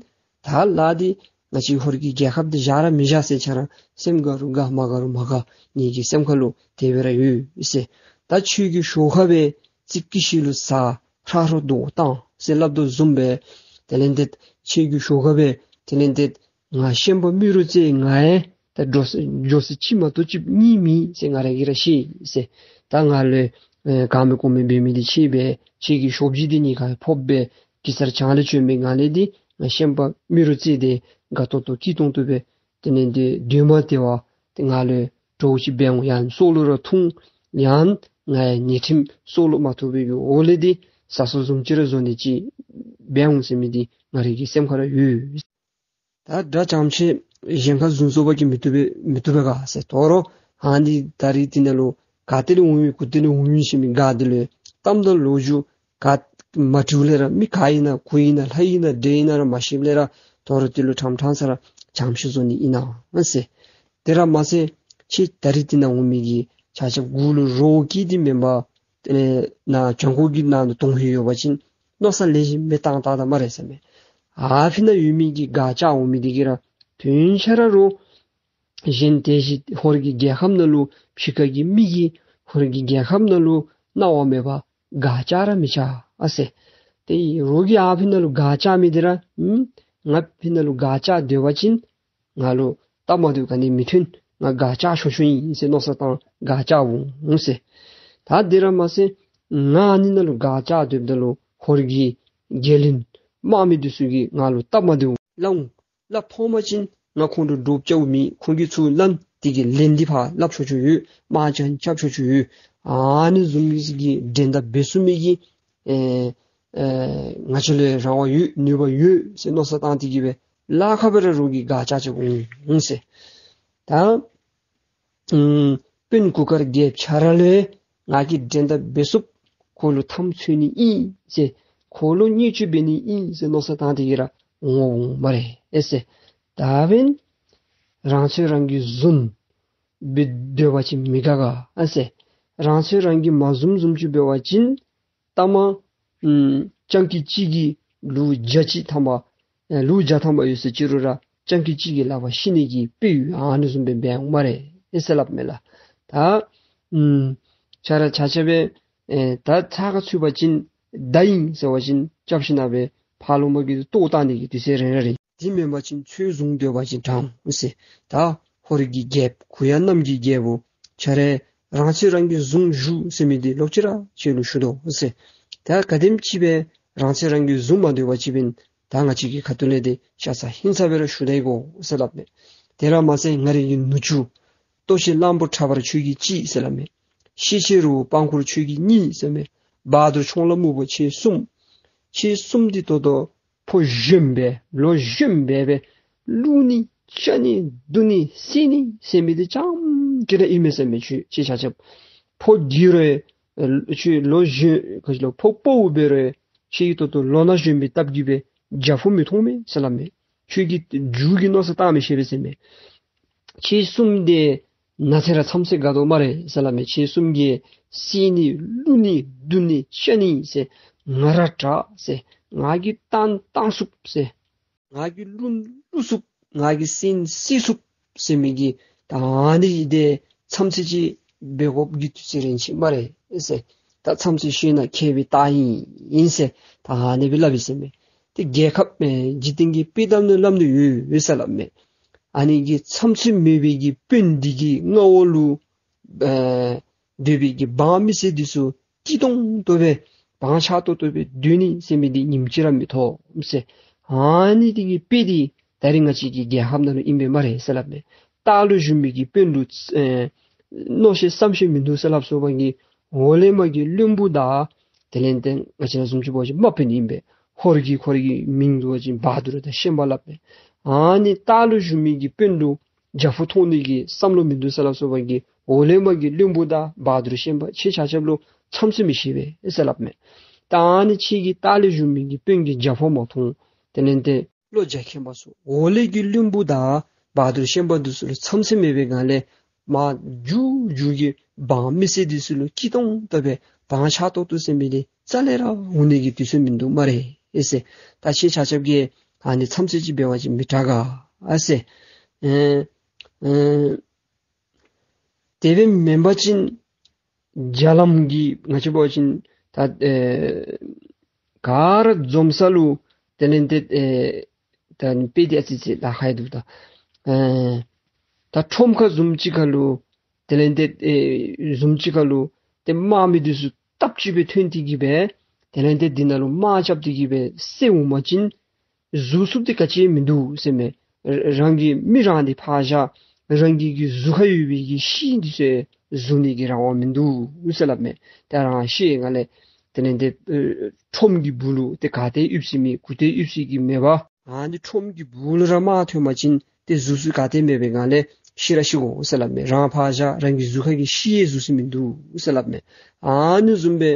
ད་ལཱ་འདི་ང་བཅས་ཧོར་གྱི་རྒྱལ་ཁབ་འདི་བཞག་ར་མི་བཞག་ཟེར་ཆ་ར་སེམས་དགའ་རུང་དགའ་མ་དགའ་རུང་མ་དགའ་ངེ་གི་སེམས་ཁ་ལུ་དེ་སྦེ་ར་ཡོད་ཟེར། ད་ཁྱོད་ཀྱི་ཞོར་ཁ་སྦེ་རྩིག་གི་ཤིང་ལུ་ཟ་ཁྲག་རོ་རྡོག་བཏང་ཟེར་སླབ་དོ་བཟུམ་སྦེ་དེ་ལས་འདི་ཁྱོད་ཀྱི་ཞོར་ཁ་སྦེ་དེ་ལས་འདི་ང་ཤན་པ་རྨེ་རུ་རྩེ་ང་ཡང་ད་འགྱོ་ས་འགྱོ་ས་ཅིག་མ་གཏོགས་ཅིག་གཉིས་མེད་ཟེར་ང་ར་གིས་ར་ཤེས་ཟེར། ད་ང་ལུ་ཨེ་ག་མེད་གོ་མེད་འབད་མི་འདི་ཁྱོད་སྦེ་ཁྱོད་ཀྱི་ཞོབ་ཇི་འདི་གཉིས་ཀ་ཕོགཔ་སྦེ་གེ་སར་བྱང་ལས་བྱོན་མི་ང་ལས་འདི་ང་ཤན་པ་རྨེ་རུ་རྩེ་འདི་དགའ་ཏོག་ཏོ་སྐྱིད་ཏོང་ཏོ་སྦེ་དེ་ལས་འདི་སྡོད་མ་སྟེར་བར་ཏེ་ང་ལུ་གྲོགས་ཅིག་འབད་འོང་། ཡང་སྲོག་ལུ་ར་ཐུག། ཡང་ང་ཡང་ཉེས་ཁྲིམས་སྲོག་ལུ་མ་ཐུག་པའི་གི་འོག་ལས་འདི་ཟ་སོ་བཟུམ་ཅིག་ར་བཟོ་ནི་ཅིག་འབད་འོང་ཟེར་མི་འདི་ང་རའི་གི་སེམས་ཁར་ར་ཡོད། ད་དགྲ་བྱམས་ཆེན་གཞན་ཁར་བཟུང་བཟོ་བ་གིས་མི་བཏུབ་པས་མི་བཏུབ་པས་ག་ཟེར། དོ་རུང་ཨ་ནི་ད་རིས་འདི་ནང་ལུ་ག་ཏེ་ལས་འོང་མི་གུ་ཏེ་ལས་འོང་མི་ཟེར་མི་ག་འདི་ལུ་གཏམ་དང་ལོ་རྒྱུས་ག་མ་དྲིཝ་ལས་ར་མི་ག་ཨིན་ན་གུ་ཨིན་ན་ལྷ་ཨིན་ན་འདྲེ་ཨིན་ན་ར་མ་ཤེསཔ་ལས་ར་དོ་རུང་དེ་ལུ་ཕྲང་ཕྲང་ས་ར་བྱམས་ཤིང་བཟོ་ནི་ཨིན་ན་ཟེར། དེ་ར་མ་ཚད་ཁྱེད་ད་རིས་འདི་ནང་འོང་མི་གི་ཆ་ཁྱབ་མགུ་ལུ་རོ་བཀལ་ཏེ་མེན་པར་ཨེ་ནཱ་བྱང་ཁོག་གི་ནང་དུ་དོང་ཧེ་ཡོད་པ་ཅིན་མནོ་བསམ་ལེགས་ཤོམ་སྦེ་བཏང་བལྟ་ད་སྨ་རེ་ཟེར་མས། ཨ་ཕི་ནང་ཡོད་མི་གི་སྒར་བཅག་འོང་མི་འདི་གིས་ར་དོན་ཆ་ར་རོགས་གཞན་དེ་བཞིན་ཧོར་གྱི་རྒྱལ་ཁམས་ནང་ལུ་ཕྱི་ཁ་གི་མི་གིས་ཧོར་གྱི་རྒྱལ་ཁམས་ནང་ལུ་གནང་བ་མེད་པར་སྒར་བཅག་ར་མི་བཅག་ཨ་ཟེར། དེ་རོགས་ཀྱིས་ཨ་ཕི་ནང་ལུ་སྒར་བཅག་མི་འདི་ར་ཨུམ་ང་ཕི་ནང་ལུ་སྒར་བཅག་སྡོད་པ་ཅིན་ང་ལུ་སྟབས་མ་བདེཝ་ག་ནི་མི་ཐོན། ང་སྒར་བཅག་ཆོག་ཆོག་ཨིན་ཟེར་མནོ་བསམ་བཏང་སྒར་བཅག་འོང་ཟེར། ད་དེ་ར་མ་ཚད་ང་ཨ་ནི་ནང་ལུ་སྒར་བཅག་སྡོདཔ་ད་ལུ་ཧོར་གྱི་རྒྱལ་བློན་དམག་མི་འདི་ཚུ་གིས་ང་ལུ་སྟབས་མ་བདེཝ་སླབ་འོང་། སླབ་ཕོད་པ་ཅིན་ང་ཁོང་ཁྲོ་སྒྲུབ་རྐྱབ་མི་ཁོང་གིས་ཚུར་ལན་དེ་གི་ལན་འདི་ཕར་སླབ་ཆོག་ཆོག་ཡོད། དམག་རྐྱབ་རྐྱབ་ཆོག་ཆོག་ཡོད། ཨ་ནི་བཟུམ་གྱི་འགྲན་ཟླ་འབད་ཚུགས་མི་གི་ཨེ་ཨེ་ང་བཅས་ལུ་རང་དབང་ཡོད་ནུས་པ་ཡོད་ཟེར་མནོ་བསམ་བཏང་སྟེ་གི་སྦེ་ལཱ་ཁག་སྦེ་ར་རོགས་ཀྱིས་སྒར་བཅག་བཅགཔ་འོང་ཟེར། ད་ཨམ་དཔོན་གུར་དཀར་རྒྱལཔོ་ཁྱོད་ར་ལུ་ང་གིས་འགྲན་ཟླ་འབད་ཚུགསཔ་ཁོ་ལུ་འཐབ་རྩོད་ནི་ཨིན་ཟེར། ཁོ་ལུ་བརྙས་བཅོས་འབད་ནི་ཨིན་ཟེར་མནོ་བསམ་བཏང་སྟེ་གི་ར་འོང་འོང་སྨ་རེ་ཨེ་ཟེར། ད་འབདན་རང་ཚོད་རང་གིས་བཟུང་སྦེ་སྡོད་པ་ཅིན་མི་དགའ་ག་ཨ་ཟེར། རང་ཚོད་རང་གིས་མ་བཟུང་བཟུངམ་ཅིག་འབད་བ་ཅིན་ལྟ་མ་ཨམ་སྤྱང་ཀི་གཅིག་གིས་ལུག་བརྒྱ་ཅིག་འཐབ་པ་ཨེ་ལུག་བརྒྱ་འཐབ་པ་ཡོད་ཟེར་ཅི་རུང་ར་སྤྱང་ཀི་གཅིག་གི་ལག་པར་ཤི་ནི་གི་དཔེ་ཡོད། ཨ་ནི་བཟུམ་སྦེ་འབད་འོང་སྨ་རེ་ཨེ་ཟེར་སླབ་མས་ལགས། ད་ཨམ་ཁྱོད་ར་ཆ་ཁྱབ་སྦེ་ཨེ་ད་ཚ་ཁ་ཚུད་པ་ཅིན་མདའ་ཨིན་ཟེར་བ་ཅིན་རྐྱབ་ཞིནམ་ལས་ཕར་ལོག་མར་གྱི་ལྟོ་བཏང་ནི་གི་དུས་ཚོད་རན་ར་རན། དེ་མེན་པ་ཅིན་ཚོད་བཟུང་སྡོད་པ་ཅིན་དྲག་འོང་ཟེར། ད་ཧོར་གྱི་རྒྱལཔོ་གུ་ཡངས་གནམ་གྱི་རྒྱལ་པོ་ཁྱོད་ར་རང་ཚོད་རང་གིས་བཟུང་བཞུགས་ཟེར་མི་འདི་ལོག་ཅི་ར་ཁྱོད་ལུ་ཞུ་དོ་ཟེར། ད་ག་དེམ་ཅིག་སྦེ་རང་ཚོད་རང་གིས་བཟུང་མ་སྡོད་པ་ཅིན་ད་ང་བཅས་ཀྱི་ཁ་ཐུག་ལས་འདི་ཤ་ཚ་ཧིང་ཚ་སྦེ་ར་ཞུ་ད་ཡི་གོ་ཟེར་སླབ་མས། དེ་ར་མ་ཚད་ང་རའི་གི་ནུ་གཅུང་ལྟོ་ཆས་གླང་པོ་ཁྲ་འབར་ཁྱོད་ཀྱིས་ཅིག་ཟེར་སླབ་མས། ཤེད་ཆེ་རི་བོ་སྤང་ཁུར་ཁྱོད་ཀྱིས་གཉིས་ཟེར་མས། བ་དུར་མཆོང་ལ་སྨུག་པོ་ཁྱེད་གསུམ། ཁྱེད་གསུམ་འདི་ད་ལྟོ་ཕོ་གཞོནམ་སྦེ་ལོ་གཞོནམ་སྦེ་སྦེ་བླུག་ནི་བཅག་ནི་བརྡུང་ནི་བསད་ནི་ཟེར་མི་འདི་རྐྱངམ་ཅིག་ར་ཨིན་མས་ཟེར་མས། ཁྱོད་ཁྱེད་ཆ་ཁྱབ་ཕོ་རྒྱས་རུང་ཨེ་ཁྱོད་ལོ་གཞོན་ག་ཅི་ལོ་ཕོ་དཔའ་བོ་འབད་རུང་ཁྱོད་ཀྱིས་ད་ལྟོ་ལོ་ན་གཞོན་པའི་སྟབས་ཀྱིས་སྦེ་རྒྱ་ཕོ་མི་མཐོང་མས་ཟེར་སླབ་མས། ཁྱོད་ཀྱིས་རྒྱུ་གི་མནོ་བསམ་བཏང་མི་ཤེས་པས་ཟེར་མས། ཁྱེད་གསུམ་འདི་ན་ཚོད་ར་མཚམས་ཚོད་དགའ་དོ་སྨ་རེ་ཟེར་སླབ་མས། ཁྱེད་གསུམ་གྱིས་བསད་ནི་བླུག་ནི་བརྡུང་ནི་བཅག་ནི་ཟེར་ང་ར་དྲག་ཟེར། ང་གིས་བཏང་བཏང་ཚུགས་ཟེར། ང་གིས་བླུག་བླུག་ཚུགས། ང་གིས་བསད་བསད་ཚུགས། ཟེར་མི་གི་ད་ཨ་ནི་འདི་མཚམས་ཚིག་ཅིག་འབད་དགོཔ་གི་དུས་ཚོད་རན་ཅི་སྨ་རེ་ཟེར། ད་མཚམས་ཚིག་ཤེས་ན་མཁས་པའི་རྟགས་ཨིན་ཟེར་ད་ཨ་ནི་སྦེ་སླབ་ཡི་ཟེར་མས། ཏེ་རྒྱལ་ཁབ་ཨེ་འཇིག་རྟེན་གྱི་དཔེ་གཏམ་ནང་སླབ་ནི་ཡོད་ཡོད་ཟེར་སླབ་མས། ཨ་ནི་གི་མཚམས་ཚིག་མེད་པའི་གི་དཔོན་འདི་གི་མངའ་འོག་ལུ་ཨེ་སྡོད་པའི་གི་འབངས་མི་སེར་འདི་ཚུ་སྐྱིད་ཏོང་ཏོ་སྦེ་བག་ཆགས་ཏོག་ཏོ་སྦེ་སྡོད་ནི་ཟེར་མི་འདི་ཉིནམ་གཅིག་ར་མི་ཐོབ་ཟེར། ཨ་ནི་འདི་གི་དཔེ་འདི་ད་རིས་ང་བཅས་ཀྱི་རྒྱལ་ཁབ་ནང་ལུ་ཨིན་པས་སྨ་རེ་ཟེར་སླབ་མས། ལྟག་ལུ་བཞུགས་མི་གི་དཔོན་ལུ་ཨེ་མནོ་ཤེས་བསམ་ཤེས་མིན་འདུག་ཟེར་སླབ་སོང་པ་གི་འོག་ལས་མར་གྱི་བློན་པོ་དང་དེ་ལས་ཏེ་ང་བཅས་ར་བཟུམ་ཅིག་འབད་བ་ཅིན་དམག་དཔོན་ཨིན་པས། ཧོར་གྱི་ཁོ་རའི་གི་མིང་འབད་བ་ཅིན་བ་དུར་དང་ཤན་པ་སླབ་མས། ཨ་ནི་ལྟག་ལུ་བཞུགས་མི་གི་དཔོན་ལུ་རྒྱ་ཕོ་མཐོང་ནི་གི་བསམ་བློ་མིན་འདུག་ཟེར་སླབ་སོང་པ་གི་འོག་ལས་མར་གྱི་བློན་པོ་དང་བ་དུར་ཤན་པ་ཁྱེད་ཆ་ཁྱབ་ལུ་མཚམས་ཚིག་མི་ཤེས་པས་ཟེར་སླབ་མས། ད་ཨ་ནི་ཁྱེད་ཀྱི་ལྟག་ལས་བཞུགས་མི་གི་དཔོན་གྱིས་རྒྱ་ཕོ་མ་མཐོང་། དེ་ལས་ཏེ་བློ་རྒྱ་མཁྱེན་པ་ཚུ་འོག་ལས་ཀྱི་བློན་པོ་དང་བ་དུར་ཤན་པ་འདི་ཚུ་ལུ་མཚམས་ཚིག་མེད་པའི་སྒང་ལས་མར་མཇུག་མཇུག་གི་འབངས་མི་སེར་འདི་ཚུ་ལུ་སྐྱིད་ཏོང་ཏོ་སྦེ་བག་ཆགས་ཏོག་ཏོ་ཟེར་མི་འདི་རྩ་ལས་ར་འོང་ནི་གི་དུས་ཚོད་མིན་འདུག་སྨ་རེ་ཨེ་ཟེར། ད་ཁྱེད་ཆ་ཁྱབ་ཀྱིས་ཨ་ནི་མཚམས་ཚིག་ཅིག་འབད་བ་ཅིན་མི་དྲག་ག་ཨ་ཟེར། ཨེ་ཨེ་དེ་སྦེ་མེན་པ་ཅིན་རྒྱ་ལམ་གྱི་ང་བཅས་འབད་བ་ཅིན་ད་ཨེ་ག་ར་འཛོམས་ས་ལུ་དེ་ལས་ཏེ་ཨེ་ད་དཔེ་འདི་ཨ་ཙི་ཅིག་ལཱ་ཁག་འདུག། ད་ཨེ་ད་ཁྲོམ་ཁ་བཟུམ་ཅིག་ཁ་ལུ་དེ་ལས་ཏེ་ཨེ་བཟུམ་ཅིག་ཁ་ལུ་ཏེ་དམག་མི་འདི་ཚུ་སྟབས་གཅིག་སྦེ་ཐོན་ཏེ་གི་སྦེ་དེ་ལས་ཏེ་འདི་ནང་ལུ་དམག་རྐྱབ་སྟེ་གི་སྦེ་བསད་འོང་པ་ཅིན་བཟོ་ཚུགསཔ་འདི་ག་ཅི་མིན་འདུག་ཟེར་མས། རང་གི་མི་རང་འདི་ཕར་བཞག། རང་གི་གི་གཟུགས་ཁར་ཡོད་པའི་གི་ཤེལ་འདི་ཚུ་བཟོ་ནི་གི་རང་དབང་མིན་འདུག་ཟེར་སླབ་མས། ད་རང་ཤེལ་ནང་ལས་དེ་ལས་ཏེ་ཨེ་ཁྲོམ་གྱི་སྦུག་ལུ་ཏེ་ག་ཏེ་ཡིབ་སི་མི་གུ་ཏེ་ཡིབ་སི་གི་མེད་པར་ཨ་ནི་ཁྲོམ་གྱི་སྦུག་ལུ་ར་དམག་ཐོན་པ་ཅིན་ཏེ་བཟོ་ཚུགས་ག་ཏེ་མེད་པའི་སྒང་ལས་ཤི་ར་ཤི་དགོ་ཟེར་སླབ་མས། རང་ཕར་བཞག། རང་གི་གཟུགས་ཁར་གྱི་ཤེལ་བཟོ་སྲོལ་མིན་འདུག་ཟེར་སླབ་མས། ཨ་ནི་བཟུམ་སྦེ་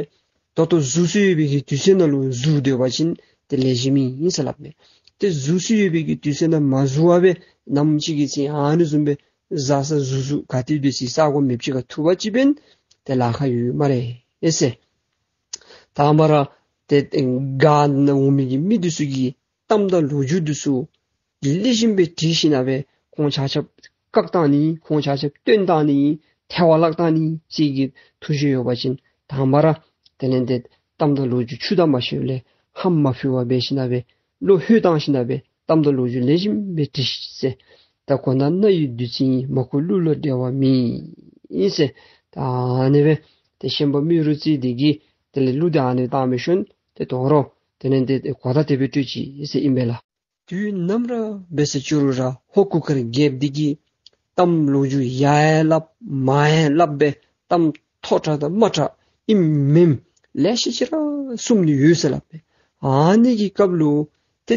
ད་ལྟོ་བཟོ་སྲོལ་ཡོད་པའི་གི་དུས་ཚོད་ནང་ལུ་བཟོ་སྡོད་པ་ཅིན་ཏེ་ལེགས་ཤོམ་ཨིན་ཟེར་སླབ་མས། ཏེ་བཟོ་སྲོལ་ཡོད་པའི་གི་དུས་ཚོད་ནང་མ་བཟོ་བར་སྦེ་ནམ་ཅིག་གི་ཚེ་ཨ་ནི་བཟུམ་སྦེ་བཟའ་ས་བཟོ་ས་ག་ཏེ་སྡོད་སའི་ས་གོ་མེདཔ་ཅིག་ཁར་ཐུག་པ་ཅིན་ཏེ་ལཱ་ཁག་ཡོད་སྨ་རེ་ཨེ་ཟེར། དང་པ་ར་ཏེ་སྒར་ནང་འོང་མི་གི་མི་འདི་ཚུ་གི་གཏམ་དང་ལོ་རྒྱུས་འདི་ཚུ་ལེགས་ཤོམ་སྦེ་དྲི་ཞིན་ན་སྦེ་ཁོང་ཆ་ཁྱབ་བཀག་བཏང་ནི་ཁོང་ཆ་ཁྱབ་བཏོན་བཏང་ནི་ཐལ་བར་བརླག་བཏང་ནི་ཅིག་གི་ཐུགས་བཞེད་ཡོད་པ་ཅིན་དང་པ་ར་དེ་ལས་ཏེ་གཏམ་དང་ལོ་རྒྱུས་ཆུ་དང་མ་ཤོར་ལས་ཧམ་མ་ཕུལ་བར་འབད་ཞིན་ན་སྦེ་བློ་ལྷོད་བཏང་ཞིན་ན་སྦེ་གཏམ་དང་ལོ་རྒྱུས་ལེགས་ཤོམ་སྦེ་དྲི་ཤིག་ཟེར། ད་གོ་ན་རྣ་ཡི་བདུད་རྩི་ཡིན། མ་གོ་གླུ་ལ་འགྲེལ་བ་མེད་ཟེར། ད་ཨ་ནི་སྦེ་ཏེ་ཤན་པ་རྨེ་རུ་རྩེ་འདི་གིས་དེ་ལས་གླུ་འདི་ཨ་ནི་བཏང་མི་ཤོན་ཏེ་དོ་རུང་དེ་ལས་ཏེ་གོ་བརྡ་དེ་སྦེ་སྤྲོད་ཅི་ཟེར་ཨིན་པས་ལགས། དུས་ནམ་ར་འབད་ས་ཅི་རུང་ར་ཧོར་གུར་དཀར་རྒྱལཔོ་འདི་གིས་གཏམ་ལོ་རྒྱུས་ཡང་ཡང་སླབ་མང་ཡང་སླབ་སྦེ་གཏམ་མཐོ་དྲགས་དང་དམའ་དྲགས་ཨིནམ་མེནམ་ལེ་ཤ་ཅིག་ར་གསུང་ནི་ཡོད་ཟེར་སླབ་མས། ཨ་ནི་གི་སྐབས་ལུ་ཏེ་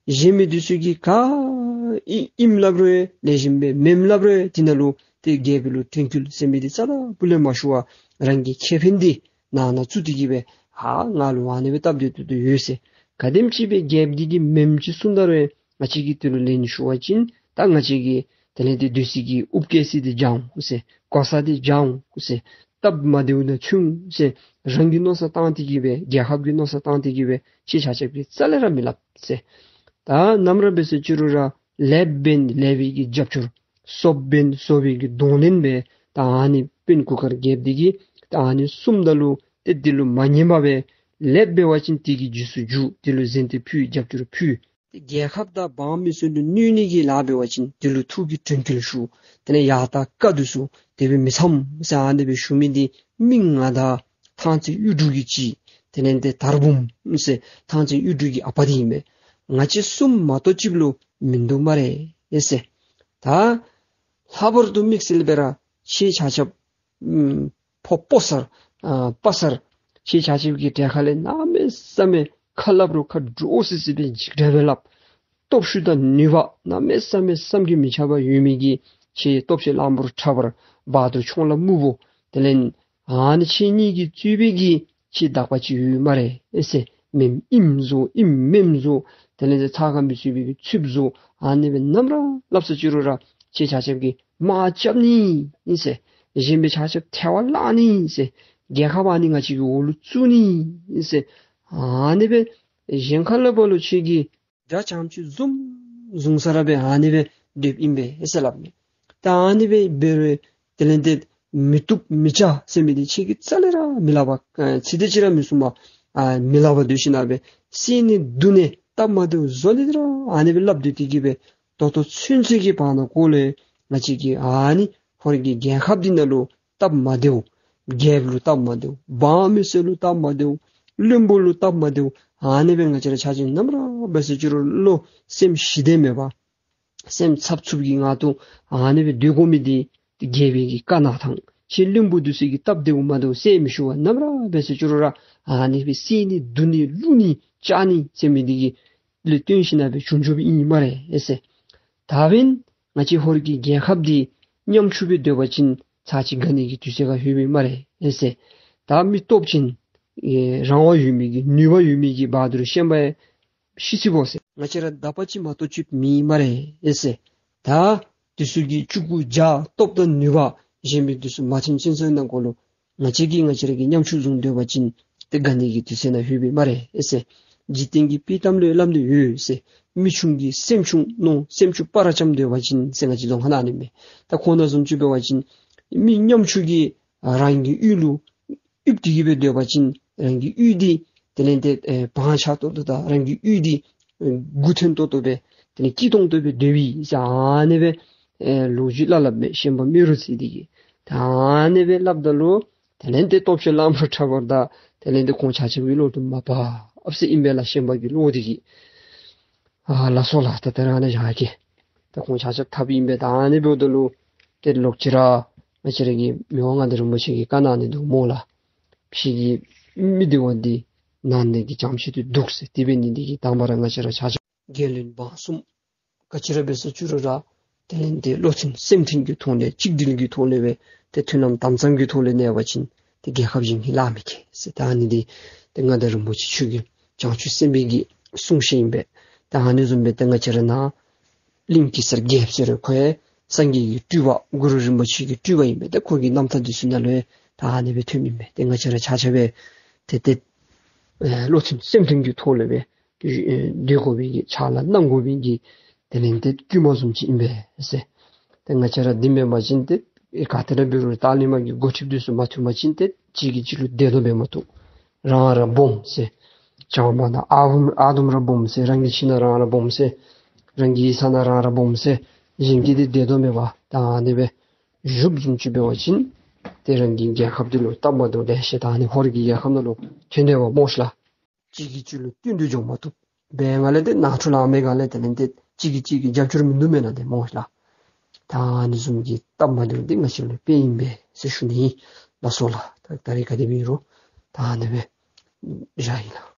གཞན་མི་འདི་ཚུ་གིས་ག་ཨིན་ཨིནམ་སླབ་རུང་ལེགས་ཤོམ་སྦེ་མེནམ་སླབ་རུང་དེ་ནང་ལུ་ཏེ་རྒྱལཔོ་ལུ་དྲན་སྐུལ་ཟེར་མི་འདི་རྩ་ལས་སྤུ་ལས་མ་ཞུ་བར་རང་གི་ཁེ་ཕན་འདི་ནང་ན་བཙུགས་ཏེ་གི་སྦེ་ཨ་ང་ལུ་ཨ་ནི་སྦེ་སྟབས་བདེ་ཏོག་ཏོ་ཡོད་ཟེར། ག་དེམ་ཅིག་སྦེ་རྒྱལཔོ་འདི་གིས་མེནམ་ཅིག་གསུངས་ད་རུང་ང་བཅས་ཀྱིས་དེ་ལུ་ལན་ཞུ་བ་ཅིན་ད་ང་བཅས་ཀྱིས་དེ་ལས་ཏེ་སྡོད་སའི་གི་ཨུབ་ཀྱི་ས་འདི་བྱང་འོང་ཟེར། གོ་ས་འདི་བྱང་འོང་ཟེར། སྟབས་མ་བདེཝ་ནང་ཚུད་འོང་ཟེར། རང་གི་མནོ་བསམ་བཏང་སྟེ་གི་སྦེ་རྒྱལ་ཁབ་ཀྱི་མནོ་བསམ་བཏང་སྟེ་གི་སྦེ་ཁྱེད་ཆ་ཁྱབ་ཀྱིས་རྩ་ལས་ར་མི་སླབ་ཟེར། ད་ནམ་ར་འབད་ས་ཅི་རུང་ར་ལེགསཔ་འབད་ན་ལེགས་པའི་གི་རྒྱབ་སྐྱོར་སོབ་འབད་ན་སོབ་པའི་གི་གདོང་ལེན་སྦེ་ད་ཨ་ནི་དཔོན་གུར་དཀར་རྒྱལཔོ་འདི་གིས་ད་ཨ་ནི་གསུངམ་ད་ལུ་ཏེ་དེ་ལུ་མ་ཉན་པར་སྦེ་ལེགསཔ་འབད་བ་ཅིན་དེ་གི་རྗེས་སུ་འཇུག། དེ་ལུ་གཟེངས་བསྟོད་ཕུལ། རྒྱབ་སྐྱོར་ཕུལ། ཏེ་རྒྱལ་ཁབ་དང་འབངས་མི་སེར་ལུ་གནོད་ནི་གི་ལཱ་འབད་བ་ཅིན་དེ་ལུ་ཐུགས་ཀྱི་དྲན་སྐུལ་ཞུ། དེ་ལས་ཡང་དག་བཀའ་འདི་ཚུ་དེ་སྦེ་མི་འཚམ་ཟེར་ཨ་ནི་སྦེ་ཞུ་མི་འདི་མི་ང་དང་ཐང་རྩེ་གཡུ་འབྲུག་གི་ཅིག། དེ་ལས་ཏེ་དར་འབུམ་ཟེར་ཐང་རྩེ་གཡུ་འབྲུག་གི་ཨ་པ་འདི་ཨིན་པས། ང་བཅས་གསུམ་མ་གཏོགས་གཅིག་ལུ་མིན་འདུག་སྨ་རེ་ཟེར། ད་ལྷག་པར་དུ་དམིགས་བསལ་སྦེ་ར་ཁྱེད་ཆ་ཁྱབ་ཨམ་ཕོ་སྤོ་གསར་ཨ་དཔའ་གསར་ཁྱེད་ཆ་ཁྱབ་ཀྱི་གྲལ་ཁ་ལས་གནམ་མེད་ས་མེད་ཁ་སླབ་རུང་ཁ་འདྲོག་སི་སི་སྦེ་འཇིགས་དྲགས་སྦེ་སླབ། སྟོབས་ཤུགས་དང་ནུས་པ་གནམ་མེད་ས་མེད་བསམ་གྱིས་མི་ཁྱབ་པ་ཡོད་མི་གི་ཁྱེད་སྟོབས་ཆེན་གླང་པོ་ཁྲ་འབར་བ་དུར་མཆོང་ལ་སྨུག་པོ་དེ་ལས་ཨ་ནི་ཁྱེད་གཉིས་ཀྱིས་གཙོས་པའི་གི་ཁྱེད་དག་པ་ཅིག་ཡོད་སྨ་རེ་ཨེ་ཟེར། མེནམ་ཨིནམ་བཟོ་ཨིནམ་མེནམ་བཟོ་དེ་ལས་ཚ་ཁ་མི་ཚུད་པའི་གི་ཚུདཔ་བཟོ་ཨ་ནི་སྦེ་ནམ་ར་སླབ་ས་ཅི་རུང་ར་ཁྱེད་ཆ་ཁྱབ་ཀྱིས་དམག་རྐྱབ་ནི་ཨིན་ཟེར། གཞན་པའི་ཆ་ཁྱབ་ཐལ་བར་བརླག་ནི་ཨིན་ཟེར། རྒྱལ་ཁབ་ཨ་ནི་ང་བཅས་ཀྱི་འོག་ལུ་བཙུགས་ནི་ཨིན་ཟེར། ཨ་ནི་སྦེ་གཞན་ཁ་སླབ་པ་ལུ་ཁྱེད་ཀྱིས་དགྲ་རྐྱངམ་ཅིག་བཟུང་བཟུང་ས་ར་སྦེ་ཨ་ནི་སྦེ་ སྡོདཔ་ཨིན་པས་ཟེར་སླབ་མས། ད་ཨ་ནི་སྦེ་འབད་རུང་དེ་ལས་ཏེ་མི་བཏུབ་མི་བྱ་ཟེར་མི་འདི་ཁྱོད་ཀྱིས་རྩ་ལས་ར་མི་སླབ་པར་ཨ་ཚིག་དེ་ཅིག་ར་མི་གསུང་བར་ཨ་མི་སླབ་པར་སྡོད་ཞིནམ་ལས་སྦེ་བསད་ནི་རྡུང་ནི་སྟབས་མ་བདེཝ་བཟོ་ནི་འདི་ར་ཨ་ནི་སྦེ་སླབ་སྡོད་དེ་གིས་སྦེ་ད་ལྟོ་ཚུན་ཚོད་ཀྱི་བར་ན་ཁོ་ལས་ང་བཅས་ཀྱི་ཨ་ནི་ཧོར་གྱི་རྒྱལ་ཁབ་འདི་ནང་ལུ་སྟབས་མ་བདེཝ། རྒྱལཔོ་ལུ་སྟབས་མ་བདེཝ། འབངས་མི་སེར་ལུ་སྟབས་མ་བདེཝ། བློན་པོ་ལུ་སྟབས་མ་བདེཝ། ཨ་ནི་སྦེ་ང་བཅས་ར་ཆ་ཁྱབ་ནམ་ར་འབད་ཟེར་ཅི་རུང་བློ་སེམས་ཞི་བདེ་མེད་པར་སེམས་འཚབ་འཚུབ་ཀྱི་ངང་དུ་ཨ་ནི་སྦེ་སྡོད་དགོ་མི་འདི་ཏེ་རྒྱལ་པོའི་གི་བཀའ་གནང་ཐངས། ཁྱེད་བློན་པོ་འདི་ཚུ་གིས་སྟབས་བདེཝ་མ་བདེཝ་ཟེར་མི་ཞུ་བར་ནམ་ར་འབད་ཟེར་ཅི་རུང་ར་ཨ་ནི་སྦེ་བསད་ནི་རྡུང་ནི་བླུག་ནི་བཅག་ནི་ཟེར་མི་འདི་གི་ལས་བརྟེན་ཞིནམ་ལས་སྦེ་བྱུང་བྱུངམ་ཨིན་སྨ་རེ་ཨེ་ཟེར། ད་འབདན་ང་བཅས་ཧོར་གྱི་རྒྱལ་ཁབ་འདི་ཉམ་ཆུང་སྦེ་སྡོད་པ་ཅིན་ཚར་གཅིག་དགའ་ནི་གི་དུས་ཚོད་ཁར་ལྷོད་པས་སྨ་རེ་ཨེ་ཟེར། ད་མི་སྟོབས་ཅན་ཨེ་རང་དབང་ཡོད་མི་གི་ནུས་པ་ཡོད་མི་གི་བར་དུ་ཤན་པ་ཤི་སོ་བ་ཟེར། ང་བཅས་ར་དག་པ་ཅིག་མ་གཏོགས་ཅིག་མེད་སྨ་རེ་ཨེ་ཟེར། ད་དེ་ཚུ་གི་ལྕུག་གུ་རྒྱ་སྟོབས་དང་ནུས་པ་གཞན་པའི་དེ་ཚུ་མ་ཐོན་ཅིག་ཚུ་ནང་འཁོད་ལུ་ང་བཅས་ཀྱིས་ང་བཅས་ར་གི་ཉམ་ཆུང་བཟུམ་སྡོད་པ་ཅིན་ཏེ་དགའ་ནི་གི་དུས་ཚོད་ནང་ལྷོད་པས་སྨ་རེ་ཨེ་ཟེར། འཇིག་རྟེན་གྱི་དཔྱེ་གཏམ་ལུ་སླབ་ནི་ཡོད་ཟེར། མི་ཆུང་གིས་སེམས་ཆུང་མནོ། སེམས་ཆུང་པར་འཇམ་སྡོད་པ་ཅིན་ཟེར་ང་བཅས་རྫོང་ཁ་ནང་ཨ་ནི་མས། ད་ཁོང་ནང་བཟུམ་ཅིག་འབད་བ་ཅིན་མི་ཉམ་ཆུང་གིས་རང་གི་ཡུལ་ལུ་ཡིབ་སྟེ་གིས་སྦེ་སྡོད་པ་ཅིན་རང་གི་ཡུལ་འདི་དེ་ལས་ཏེ་ཨེ་བག་ཆགས་ཏོག་ཏོ་དང་རང་གི་ཡུལ་འདི་ཨེ་མགུ་འཐོམ་ཏོག་ཏོ་སྦེ་དེ་ལས་སྐྱིད་ཏོང་ཏོ་སྦེ་སྡོད་པས་ཟེར་ཨ་ནི་སྦེ་ཨེ་ལོ་རྒྱུས་སླབ་སླབ་མས་ཤན་པ་རྨེ་རུ་རྩེ་འདི་གིས། ད་ཨ་ནི་སྦེ་སླབ་ད་ལུ་དེ་ལས་ཏེ་སྟོབས་ཆེན་གླང་པོ་ཁྲ་བོ་དང་དེ་ལས་ཏེ་ཁོང་ཆ་ཁྱབ་ཀྱི་བློ་ལུ་མ་བབས་ཟེར་ཨིན་པས་ལགས། ཤན་པ་གི་བློ་འདི་གིས། ཨ་ལགས་སོ་ལགས། ད་ད་རེས་ཨ་ནི་བཞག་གེ། ད་ཁོང་ཆ་ཁྱབ་འཐབ་ཨིན་པས། ད་ཨ་ནི་འབདཝ་ད་ལུ་ཏེ་ལོག་ཅི་ར་ང་བཅས་ར་གི་མི་དབང་མངའ་བདག་རིན་པོ་ཆེ་གིས་བཀའ་གནང་ནི་འདུག་སྨོ་ལགས། ཕྱི་གི་མི་བདེ་བ་འདི་ནང་ནས་ཀྱི་བྱང་ཆུབ་ཏུ་འདུག་ཟེར། དེ་འབད་ནི་འདི་གིས་དང་པ་ར་ང་བཅས་ར་ཆ་ཁྱབ་རྒྱལ་བློན་འབངས་གསུམ་ག་ཅི་ར་འབད་ཟེར་ཅི་རུང་ར་དེ་ལས་ཏེ་བློ་མཐུན་སེམས་མཐུན་གྱི་ཐོག་ལས་གཅིག་སྒྲིལ་གྱི་ཐོག་ལས་སྦེ་ཏེ་མཐུན་ལམ་དམ་གཙང་གི་ཐོག་ལས་གནས་པ་ཅིན་ཏེ་རྒྱལ་ཁབ་ཅིག་ཧིང་ལ་མི་ཁེལ་ཟེར། ད་ཨ་ནི་འདི་ཏེ་མངའ་བདག་རིན་པོ་ཆེ་མཆོག་གི་བྱང་ཆུབ་སེམས་དཔའི་གི་གསུང་བཤད་ཨིན་པས། ད་ཨ་ནི་བཟུམ་སྦེ་ཏེ་ང་བཅས་ར་ནཱ་གླིང་གེ་སར་རྒྱལཔོ་ཟེར་རུང་ཁོ་ཡང་སངས་རྒྱས་ཀྱི་སྤྲུལ་པ་གུ་རུ་རིན་པོ་ཆེ་གི་སྤྲུལ་པ་ཨིན་པས། ཏེ་ཁོ་གི་རྣམ་ཐར་འདི་ཚུ་ནང་ལུ་ཡང་ད་ཨ་ནི་སྦེ་ཐོནམ་ཨིན་པས། ཏེ་ང་བཅས་ར་ཆ་ཁྱབ་སྦེ་ཏེ་ཏེ་ཨེ་བློ་མཐུན་སེམས་མཐུན་གྱི་ཐོག་ལས་སྦེ་ཨེ་སྡོད་དགོ་པའི་གི་ཕྱག་ལཱ་གནང་དགོ་པའི་གི་དེ་ལས་ཏེ་དཀྱུས་མ་བཟུམ་ཅིག་ཨིན་པས་ཟེར། ཏེ་ང་བཅས་ར་འདི་མེན་པ་ཅིན་ཏེ་ཨེ་ག་ཏེ་ར་འབད་རུང་ཏཱ་ལི་མ་གི་འགོ་ཁྲིདཔ་འདི་ཚུ་མ་མཐུན་པ་ཅིན་ཏེ་གཅིག་གིས་གཅིག་ལུ་བདེ་དོ་འབད་མ་བཏུབ། རང་ར་སྦོམ་ཟེར། བྱང་མ་ན་ཨ་བུམ་ཨ་དུམ་ར་སྦོམ་ཟེར། རང་གི་ཁྱིམ་ནང་རང་ར་སྦོམ་ཟེར། རང་གི་ཡིག་ཚང་ནང་རང་ར་སྦོམ་ཟེར། གཞན་གྱིས་འདི་བདེ་དོ་མེད་པར་ད་ཨ་ནི་སྦེ་བཞུགསཔ་བཟུམ་ཅིག་འབད་བ་ཅིན་ཏེ་རང་གི་རྒྱལ་ཁབ་འདི་ལུ་སྟབས་མ་བདེཝ་ལེ་ཤ་ད་ཨ་ནི་ཧོར་གྱི་རྒྱལ་ཁབ་ནང་ལུ་ཐོན་དེས་པ་སྨོ་ཤ་ལགས། གཅིག་གིས་གཅིག་ལུ་བསྟུན་ཏེ་འགྱོ་མ་བཏུབ། འབད་བའི་སྒང་ལས་ཏེ་ནང་འཁྲུག་ལངས་པའི་སྒང་ལས་དེ་ལས་ཏེ་གཅིག་གིས་གཅིག་གི་རྒྱབ་སྐྱོར་མིན་འདུག་མེན་ན་ཏེ་སྨོ་ཤ་ལགས། ད་ཨ་ནི་བཟུམ་གྱི་སྟབས་མ་བདེཝ་འདི་ང་བཅས་ལུ་དཔེ་ཨིན་པས་ཟེར་ཞུ་ནི་ཨིན། ལགས་སོ་ལགས། ད་ད་རེས་ག་དེ་སྦེ་ཨིན་རུང་ད་ཨ་ནི་སྦེ་བཞག་ཡི་ལགས།